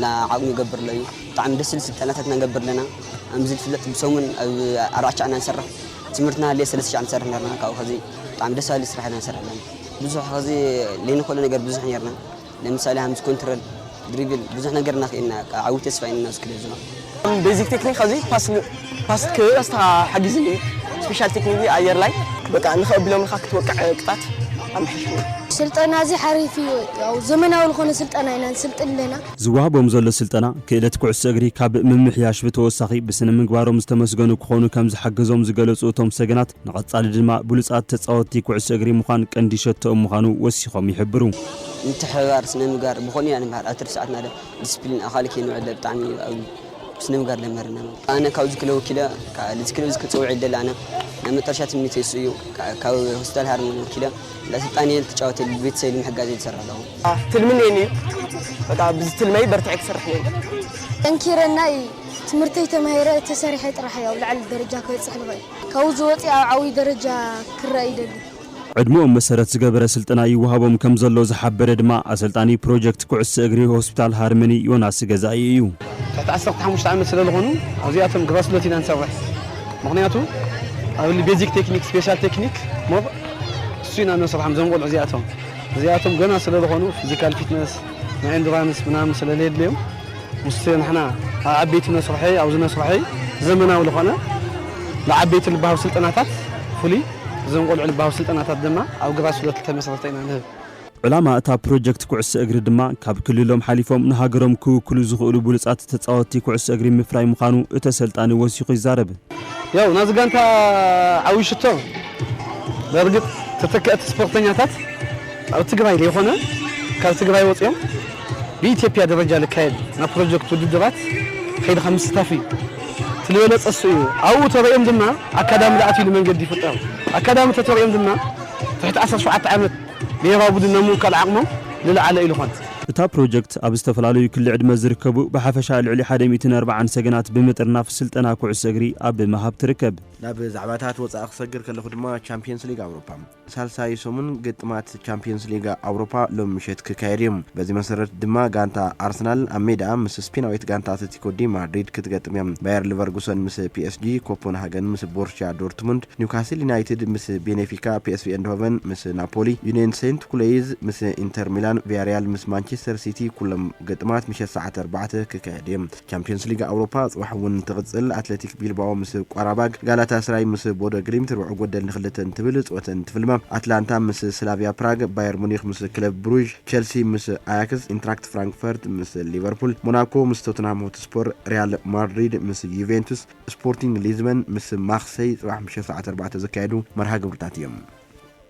ንዓቕሙ ይገብር ኣሎ እዩ። ብጣዕሚ ደስ ዝብል ስልጠናታት ኢና ንገብር ኣለና። ከምዚ ዝፍለጥ ብሰሙን ኣብ ኣርባዕተ ሻዕ ኢና ንሰርሕ። ትምህርትና ሃልየ ሰለስተ ሻዕ ንሰርሕ ነርና። ካብኡ ኸዚ ብጣዕሚ ደስ በሃሊ ስራሕ ኢና ንሰርሕ ኣለና። ብዙሕ ኸዚ ለይንኽእሎ ነገር ብዙሕ ነርና። ለምሳሌ ሃምዚ ኮንትረል፣ ድሪብል፣ ብዙሕ ነገር ኢና ክኢልና። ዓብዪ ተስፋ ኢና ናብ ስክለ ዝባ። ቤዚክ ቴክኒክ ኸዚ ፓስ ል-፣ ፓስ ክብል ኣስተኻ ሓጊዝኒ እዩ። ስፔሻል ቴክኒክ ኣየር ላይ በቃ ንኸ ቢሎም ኢኻ ክትወቅዕ ቅጣት ኣምሕሽኒ። ስልጠና እዚ ሓሪፍ እዩ። ያው ዘመናዊ ዝኾነ ስልጠና ኢና ንስልጥን ኣለና። ዝወሃቦም ዘሎ ስልጠና ክእለት ኩዕሶ እግሪ ካብ ምምሕያሽ ብተወሳኺ ብስነ ምግባሮም ዝተመስገኑ ክኾኑ ከም ዝሓገዞም ዝገለጹ እቶም ሰገናት፣ ንቐጻሊ ድማ ብሉጻት ተጻወትቲ ኩዕሶ እግሪ ምዃን ቀንዲ ሸቶኦም ምዃኑ ወሲኾም ይሕብሩ። ምትሕብባር፣ ስነ ምግባር ብኾኑ ኢና ንምሃር። ኣብ ትርፊ ሰዓትና ዶ ዲስፕሊን ኣኻሊ ከይንውዕል ብጣዕሚ ኣብ ስነ ምግባር ለመርና። ኣነ ካብዚ ክለ ወኪለ፣ ካ-፣ እዚ ክለ እዚ ክጽውዕ ይደሊ ኣነ። ናይ መጠረሻ ትምኒተይ እሱ እዩ። ካ-፣ ካብ ሆስፒታል ሃርመን ወኪለ፣ እንዳ ስልጣን እየ ልትጫወት፣ ቤተሰብ ንምሕጋዝ እየ ዝሰርሕ ኣለኹ። ትልሚ እኒአኒ እዩ። በቃ ብዚ ትልመይ በርትዐ ክሰርሕ እየ። ጠንኪረና እዩ። ትምህርተይ ተማሂረ፣ ተሰሪሐ ጥራሕ እየ ኣብ ላዕሊ ደረጃ ክበጽሕ ልኽእል። ካብኡ ዝወፂ ኣብ ዓብዪ ደረጃ ክረአ ይደሊ። ዕድመኦም መሰረት ዝገበረ ስልጠና ይወሃቦም ከም ዘሎ ዝሓበረ ድማ ኣሰልጣኒ ፕሮጀክት ኩዕሶ እግሪ ሆስፒታል ሃርመኒ ዮናስ ገዛኢ እዩ። ትሕቲ ዓሰርተ ሓሙሽተ ዓመት ስለ ዝኾኑ ኣብዚኣቶም ግራስሎት ኢና ንሰርሕ። ምኽንያቱ ኣብ ቤዚክ ቴክኒክ፣ ስፔሻል ቴክኒክ ሞር እሱ ኢና ነስርሖም እዞም ቆልዑ እዚኣቶም። እዚኣቶም ገና ስለ ዝኾኑ ፊዚካል ፊትነስ፣ ናይ ኤንዱራንስ ምናምን ስለ ዘየድልዮም፣ ምስ ንሕና ኣብ ዓበይቲ መስርሒ፣ ኣብዚ መስርሒ ዘመናዊ ዝኾነ ንዓበይቲ ልባሃብ ስልጠናታት ፍሉይ፣ እዞም ቆልዑ ልባሃብ ስልጠናታት ድማ ኣብ ግራስሎት ዝተመስረተ ኢና ንህብ። ዕላማ እታ ፕሮጀክት ኩዕሶ እግሪ ድማ ካብ ክልሎም ሓሊፎም ንሃገሮም ክውክሉ ዝኽእሉ ብሉጻት ተጻወትቲ ኩዕሶ እግሪ ምፍራይ ምዃኑ እቲ ኣሰልጣኒ ወሲኹ ይዛረብ። ያው ናዚ ጋንታ ዓብዪ ሽቶ በእርግጥ ተተከእቲ ስፖርተኛታት ኣብ ትግራይ ዘይኮነ ካብ ትግራይ ወፂኦም ብኢትዮጵያ ደረጃ ልካየድ ናብ ፕሮጀክት ውድድራት ከይድኻ ምስታፍ እዩ። እቲ ዝበለፀ እሱ እዩ። ኣብኡ ተሪኦም ድማ ኣካዳሚ ዝኣትዩሉ መንገዲ ይፍጠር። ኣካዳሚ ተተሪኦም ድማ ትሕቲ ዓሰርተ ሸውዓተ ዓመት ብሄራዊ ቡድን ናይ ምውካል ዓቕሞም ንላዕሊ እዩ ዝኾን። እታ ፕሮጀክት ኣብ ዝተፈላለዩ ክሊ ዕድመ ዝርከቡ ብሓፈሻ ልዕሊ ሓደ ሚእትን ኣርባዓን ሰገናት ብምጥርናፍ ስልጠና ኩዕሶ እግሪ ኣብ ምሃብ ትርከብ። ናብ ዛዕባታት ወፃኢ ክሰግር ከለኹ ድማ፣ ቻምፒየንስ ሊግ ኣውሮፓ ሳልሳይ ሰሙን ግጥማት ቻምፒየንስ ሊግ ኣውሮፓ ሎም ምሸት ክካየድ እዩ። በዚ መሰረት ድማ ጋንታ ኣርሰናል ኣብ ሜዳ ምስ ስፔናዊት ጋንታ ኣትሌቲኮ ዲ ማድሪድ ክትገጥም እያ። ባየር ሊቨርጉሰን ምስ ፒኤስጂ፣ ኮፐንሃገን ምስ ቦሩሲያ ዶርትሙንድ፣ ኒውካስል ዩናይትድ ምስ ቤኔፊካ፣ ፒኤስቪ ኤንድሆቨን ምስ ናፖሊ፣ ዩኒየን ሴንት ኩሌይዝ ምስ ኢንተር ሚላን፣ ቪያሪያል ምስ ማንቸስተር ሲቲ፣ ኩሎም ግጥማት ምሸት ሰዓት ኣርባዕተ ክካየድ እዮም። ቻምፒየንስ ሊግ ኣውሮፓ ጽባሕ እውን ትቕጽል። ኣትሌቲክ ቢልባኦ ምስ ቋራባግ፣ ጋላታስራይ ምስ ቦዶ ግሊምት ርብዒ ጎደል ንኽልተ እንትብል ጽወተን ትፍልማ። ኣትላንታ ምስ ስላቪያ ፕራግ፣ ባየር ሙኒክ ምስ ክለብ ብሩዥ፣ ቸልሲ ምስ ኣያክስ፣ ኢንትራክት ፍራንክፈርት ምስ ሊቨርፑል፣ ሞናኮ ምስ ቶትንሃም ሆትስፖር፣ ሪያል ማድሪድ ምስ ዩቬንቱስ፣ ስፖርቲንግ ሊዝበን ምስ ማክሰይ ጽባሕ ምሸት ሰዓት ኣርባዕተ ዝካየዱ መርሃ ግብርታት እዮም።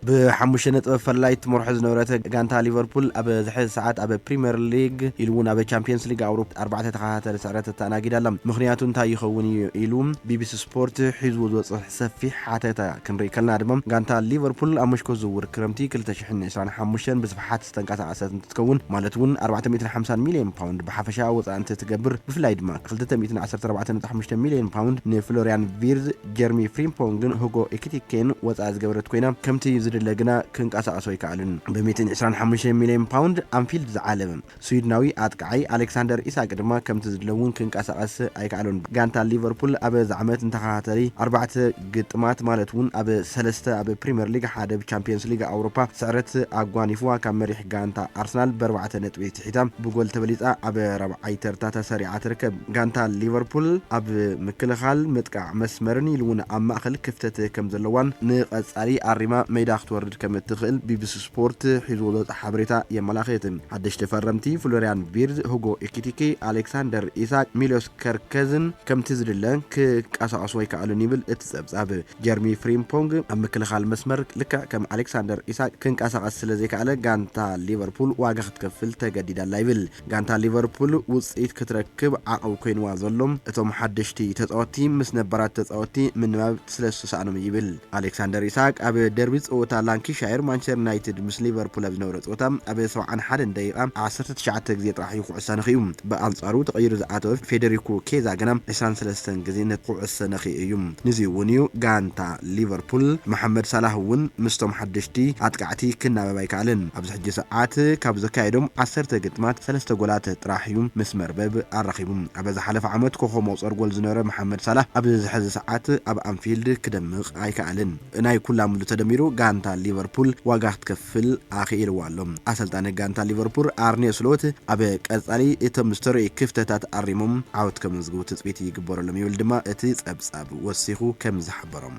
ብሓሙሽተ ነጥቢ ፈላይ ትመርሖ ዝነበረት ጋንታ ሊቨርፑል ኣብ ዝሐዚ ሰዓት ኣብ ፕሪምየር ሊግ ኢሉ እውን ኣብ ቻምፒየንስ ሊግ ኣውሮፓ ኣርባዕተ ተኸታተሊ ስዕረት ተኣናጊዳ ኣላ። ምኽንያቱ እንታይ ይኸውን እዩ ኢሉ ቢቢሲ ስፖርት ሒዝዎ ዝወፅእ ሰፊሕ ሓተታ ክንርኢ ከለና ድማ፣ ጋንታ ሊቨርፑል ኣብ መሽኮ ዝውውር ክረምቲ ክልተ ሽሕን ዕስራን ሓሙሽተን ብስፍሓት ዝተንቀሳቐሰት እንትትከውን፣ ማለት እውን ኣርባዕተ ሚእትን ሓምሳን ሚልዮን ፓውንድ ብሓፈሻ ወፃኢ እንትትገብር፣ ብፍላይ ድማ ክልተ ሚእትን ዓሰርተ ኣርባዕተ ነጥቢ ሓሙሽተ ሚልዮን ፓውንድ ንፍሎሪያን ቪርዝ፣ ጀርሚ ፍሪምፖንግን ሁጎ ኤኪቲኬን ወፃኢ ዝገበረት ኮይና፣ ከምቲ ዝድለ ግና ክንቀሳቐሶ ኣይከኣልን። ብ ሚእትን ዕስራን ሓሙሽተን ሚልዮን ፓውንድ ኣንፊልድ ዝዓለበ ስዊድናዊ ኣጥቃዓይ ኣሌክሳንደር ኢሳቅ ድማ ከምቲ ዝድለ እውን ክንቀሳቐስ ኣይከኣሉን። ጋንታ ሊቨርፑል ኣብ እዚ ዓመት ንተኸታተሊ ኣርባዕተ ግጥማት፣ ማለት እውን ኣብ ሰለስተ ኣብ ፕሪምየር ሊግ፣ ሓደ ኣብ ቻምፒየንስ ሊግ ኣውሮፓ ስዕረት ኣጓኒፍዋ፣ ካብ መሪሕ ጋንታ ኣርሰናል ብኣርባዕተ ነጥቢ ትሒታ ብጎል ተበሊፃ ኣብ ራብዓይ ተርታ ተሰሪዓ ትርከብ። ጋንታ ሊቨርፑል ኣብ ምክልኻል፣ ምጥቃዕ መስመርን ኢሉ እውን ኣብ ማእኸል ክፍተት ከም ዘለዋን ንቐፃሊ ኣሪማ ሜዳ ክትወርድ ከም እትኽእል ቢቢሲ ስፖርት ሒዝዎ ዝወጸ ሓበሬታ የመላኽት። ሓደሽቲ ፈረምቲ ፍሎሪያን ቪርዝ፣ ሁጎ ኤኪቲኬ፣ ኣሌክሳንደር ኢሳቅ፣ ሚሎስ ከርከዝን ከምቲ ዝድለ ክንቀሳቐሱ ኣይከኣሉን ይብል እቲ ጸብጻብ። ጀርሚ ፍሪምፖንግ ኣብ ምክልኻል መስመር ልክዕ ከም ኣሌክሳንደር ኢሳቅ ክንቀሳቐስ ስለ ዘይከኣለ፣ ጋንታ ሊቨርፑል ዋጋ ክትከፍል ተገዲዳላ ይብል። ጋንታ ሊቨርፑል ውጽኢት ክትረክብ ዓቐብ ኮይንዋ ዘሎ፣ እቶም ሓደሽቲ ተጻወትቲ ምስ ነባራት ተጻወትቲ ምንባብ ስለ ዝተሳእኖም ይብል። ኣሌክሳንደር ኢሳቅ ኣብ ደርቢ ጸወታ ላንኪሻየር ማንቸስተር ዩናይትድ ምስ ሊቨርፑል ኣብ ዝነበረ ጸወታ ኣብ ሰብዓን ሓደን ደቂቓ ዓሰርተ ትሽዓተ ግዜ ጥራሕ እዩ ኩዕሶ ነኺኡ። ብኣንጻሩ ተቐይሩ ዝኣተወ ፌደሪኮ ኬዛ ግና ዕስራን ሰለስተን ግዜ ነቲ ኩዕሶ ነኺኡ እዩ። ንዚ እውን እዩ ጋንታ ሊቨርፑል መሓመድ ሳላህ እውን ምስቶም ሓደሽቲ ኣጥቃዕቲ ክናበብ ኣይከኣለን። ኣብዚ ሕጂ ሰዓት ካብ ዘካየዶም ዓሰርተ ግጥማት ሰለስተ ጎላት ጥራሕ እዩ ምስ መርበብ ኣራኺቡ። ኣብ ዝሓለፈ ዓመት ኮኸብ መቑጸሪ ጎል ዝነበረ መሓመድ ሳላህ ኣብዚ ዝሐዚ ሰዓት ኣብ ኣንፊልድ ክደምቕ ኣይከኣልን። ናይ ኩላምሉ ተደሚሩ ጋንታ ሊቨርፑል ዋጋ ክትከፍል ኣኽኢልዋ ኣሎ። ኣሰልጣኒ ጋንታ ሊቨርፑል ኣርኔ ስሎት ኣብ ቀጻሊ እቶም ዝተረዩ ክፍተታት ኣሪሞም ዓወት ከመዝግቡ ትጽቢት ይግበረሎም ይብል ድማ እቲ ጸብጻብ ወሲኹ ከም ዝሓበሮም።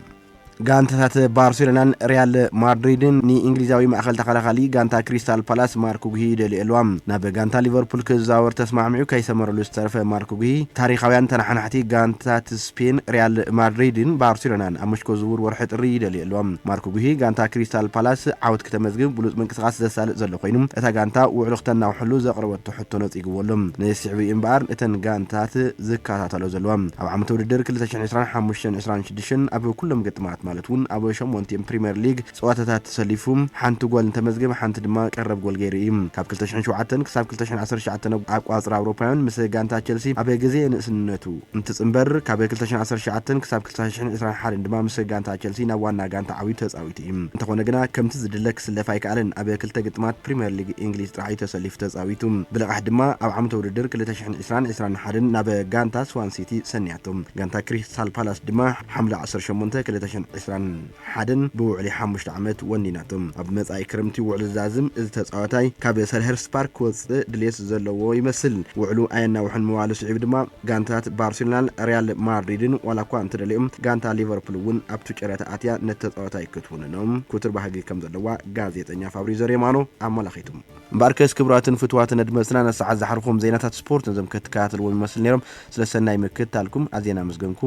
ጋንታታት ባርሴሎናን ሪያል ማድሪድን ንእንግሊዛዊ ማእኸል ተኸላኻሊ ጋንታ ክሪስታል ፓላስ ማርክ ጉሂ ይደልዩ ኣለዋ። ናብ ጋንታ ሊቨርፑል ክዘዋወር ተስማዕሚዑ ከይሰመረሉ ዝተረፈ ማርክ ጉሂ፣ ታሪኻውያን ተናሓናሕቲ ጋንታት ስፔን ሪያል ማድሪድን ባርሴሎናን ኣብ መሽኮ ዝውውር ወርሒ ጥሪ ይደልዩ ኣለዋ። ማርክ ጉሂ ጋንታ ክሪስታል ፓላስ ዓወት ክተመዝግብ ብሉጽ ምንቅስቓስ ዘሳልጥ ዘሎ ኮይኑ፣ እታ ጋንታ ውዕሉ ክተናውሐሉ ዘቕረበቶ ሕቶ ነጺግዎ ኣሎ። ንስዕቡ እምበኣር እተን ጋንታት ዝከታተሎ ዘለዋ። ኣብ ዓመት ውድድር ክልተ ሽሕን ዕስራን ሓሙሽተን ዕስራን ሽዱሽተን ኣብ ኩሎም ግጥማት ማለት እውን ኣብ ሸሞንቲኦም ፕሪምየር ሊግ ጸዋታታት ተሰሊፉ ሓንቲ ጎል እንተመዝገበ ሓንቲ ድማ ቀረብ ጎል ገይሩ እዩ። ካብ ክልተ ሽሕን ሸውዓተን ክሳብ ክልተ ሽሕን ዓሰርተ ትሽዓተን ኣቋጽራ ኣውሮፓውያን ምስ ጋንታ ቸልሲ ኣብ ግዜ ንእስነቱ እንትጽንበር ካብ ክልተ ሽሕን ዓሰርተ ትሽዓተን ክሳብ ክልተ ሽሕን ዕስራን ሓደን ድማ ምስ ጋንታ ቸልሲ ናብ ዋና ጋንታ ዓብዩ ተጻዊቱ እዩ። እንተኾነ ግና ከምቲ ዝድለ ክስለፍ ኣይከኣለን። ኣብ ክልተ ግጥማት ፕሪምየር ሊግ እንግሊዝ ጥራሕ እዩ ተሰሊፉ ተጻዊቱ። ብልቓሕ ድማ ኣብ ዓመተ ውድድር ክልተ ሽሕን ዕስራን ዕስራን ሓደን ናብ ጋንታ ስዋን ሲቲ ሰንያቶ። ጋንታ ክሪስታል ፓላስ ድማ ሓምለ ዓሰርተ ሸሞንተ ክልተ ሽሕን ዕስራን ሓደን ብውዕሊ ሓሙሽተ ዓመት ወኒናቶ። ኣብ መጻኢ ክረምቲ ውዕሊ ዝዛዝም እዚ ተጻዋታይ ካብ ሰልኸርስት ፓርክ ክወጽእ ድሌት ዘለዎ ይመስል። ውዕሉ ኣየናውሕን ምባሉ ስዒቡ ድማ ጋንታት ባርሴሎናን ሪያል ማድሪድን ዋላ እኳ እንተደሊኦም፣ ጋንታ ሊቨርፑል እውን ኣብቲ ጨረታ ኣትያ ነቲ ተጻዋታይ ክትውንኖም ክቱር ባህጊ ከም ዘለዋ ጋዜጠኛ ፋብሪዞ ሮማኖ ኣመላኺቱ። እምበኣርከስ ክቡራትን ፍቱዋትን ኣድመጽትና፣ ነሰዓት ዝሓርኹም ዜናታት ስፖርት ነዞም ክትከታተልዎም ይመስል ነይሮም። ስለ ሰናይ ምክትታልኩም ኣዝየ እናመስገንኩ፣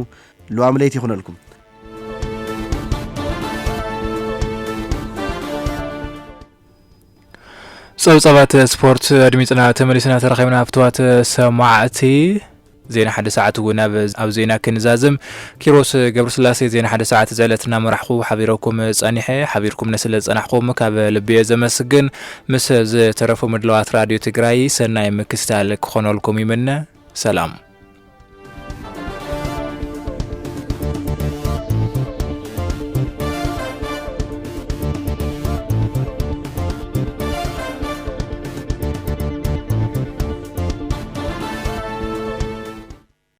ልዋም ለይቲ ይኹነልኩም። ጸብጻባት ስፖርት ኣድሚጽና ተመሊስና ተራኺብና። ፍቱዋት ሰማዕቲ፣ ዜና ሓደ ሰዓት እውን ኣብ፣ ኣብ ዜና ክንዛዝም። ኪሮስ ገብረስላሴ ዜና ሓደ ሰዓት እዚ ዕለት እናመራሕኹ ሓቢረኩም ጸኒሐ። ሓቢርኩም ስለ ዝጸናሕኩም ካብ ልቢ እየ ዘመስግን። ምስ ዝተረፉ ምድላዋት ራድዮ ትግራይ ሰናይ ምክትታል ክኾነልኩም ይምነ። ሰላም።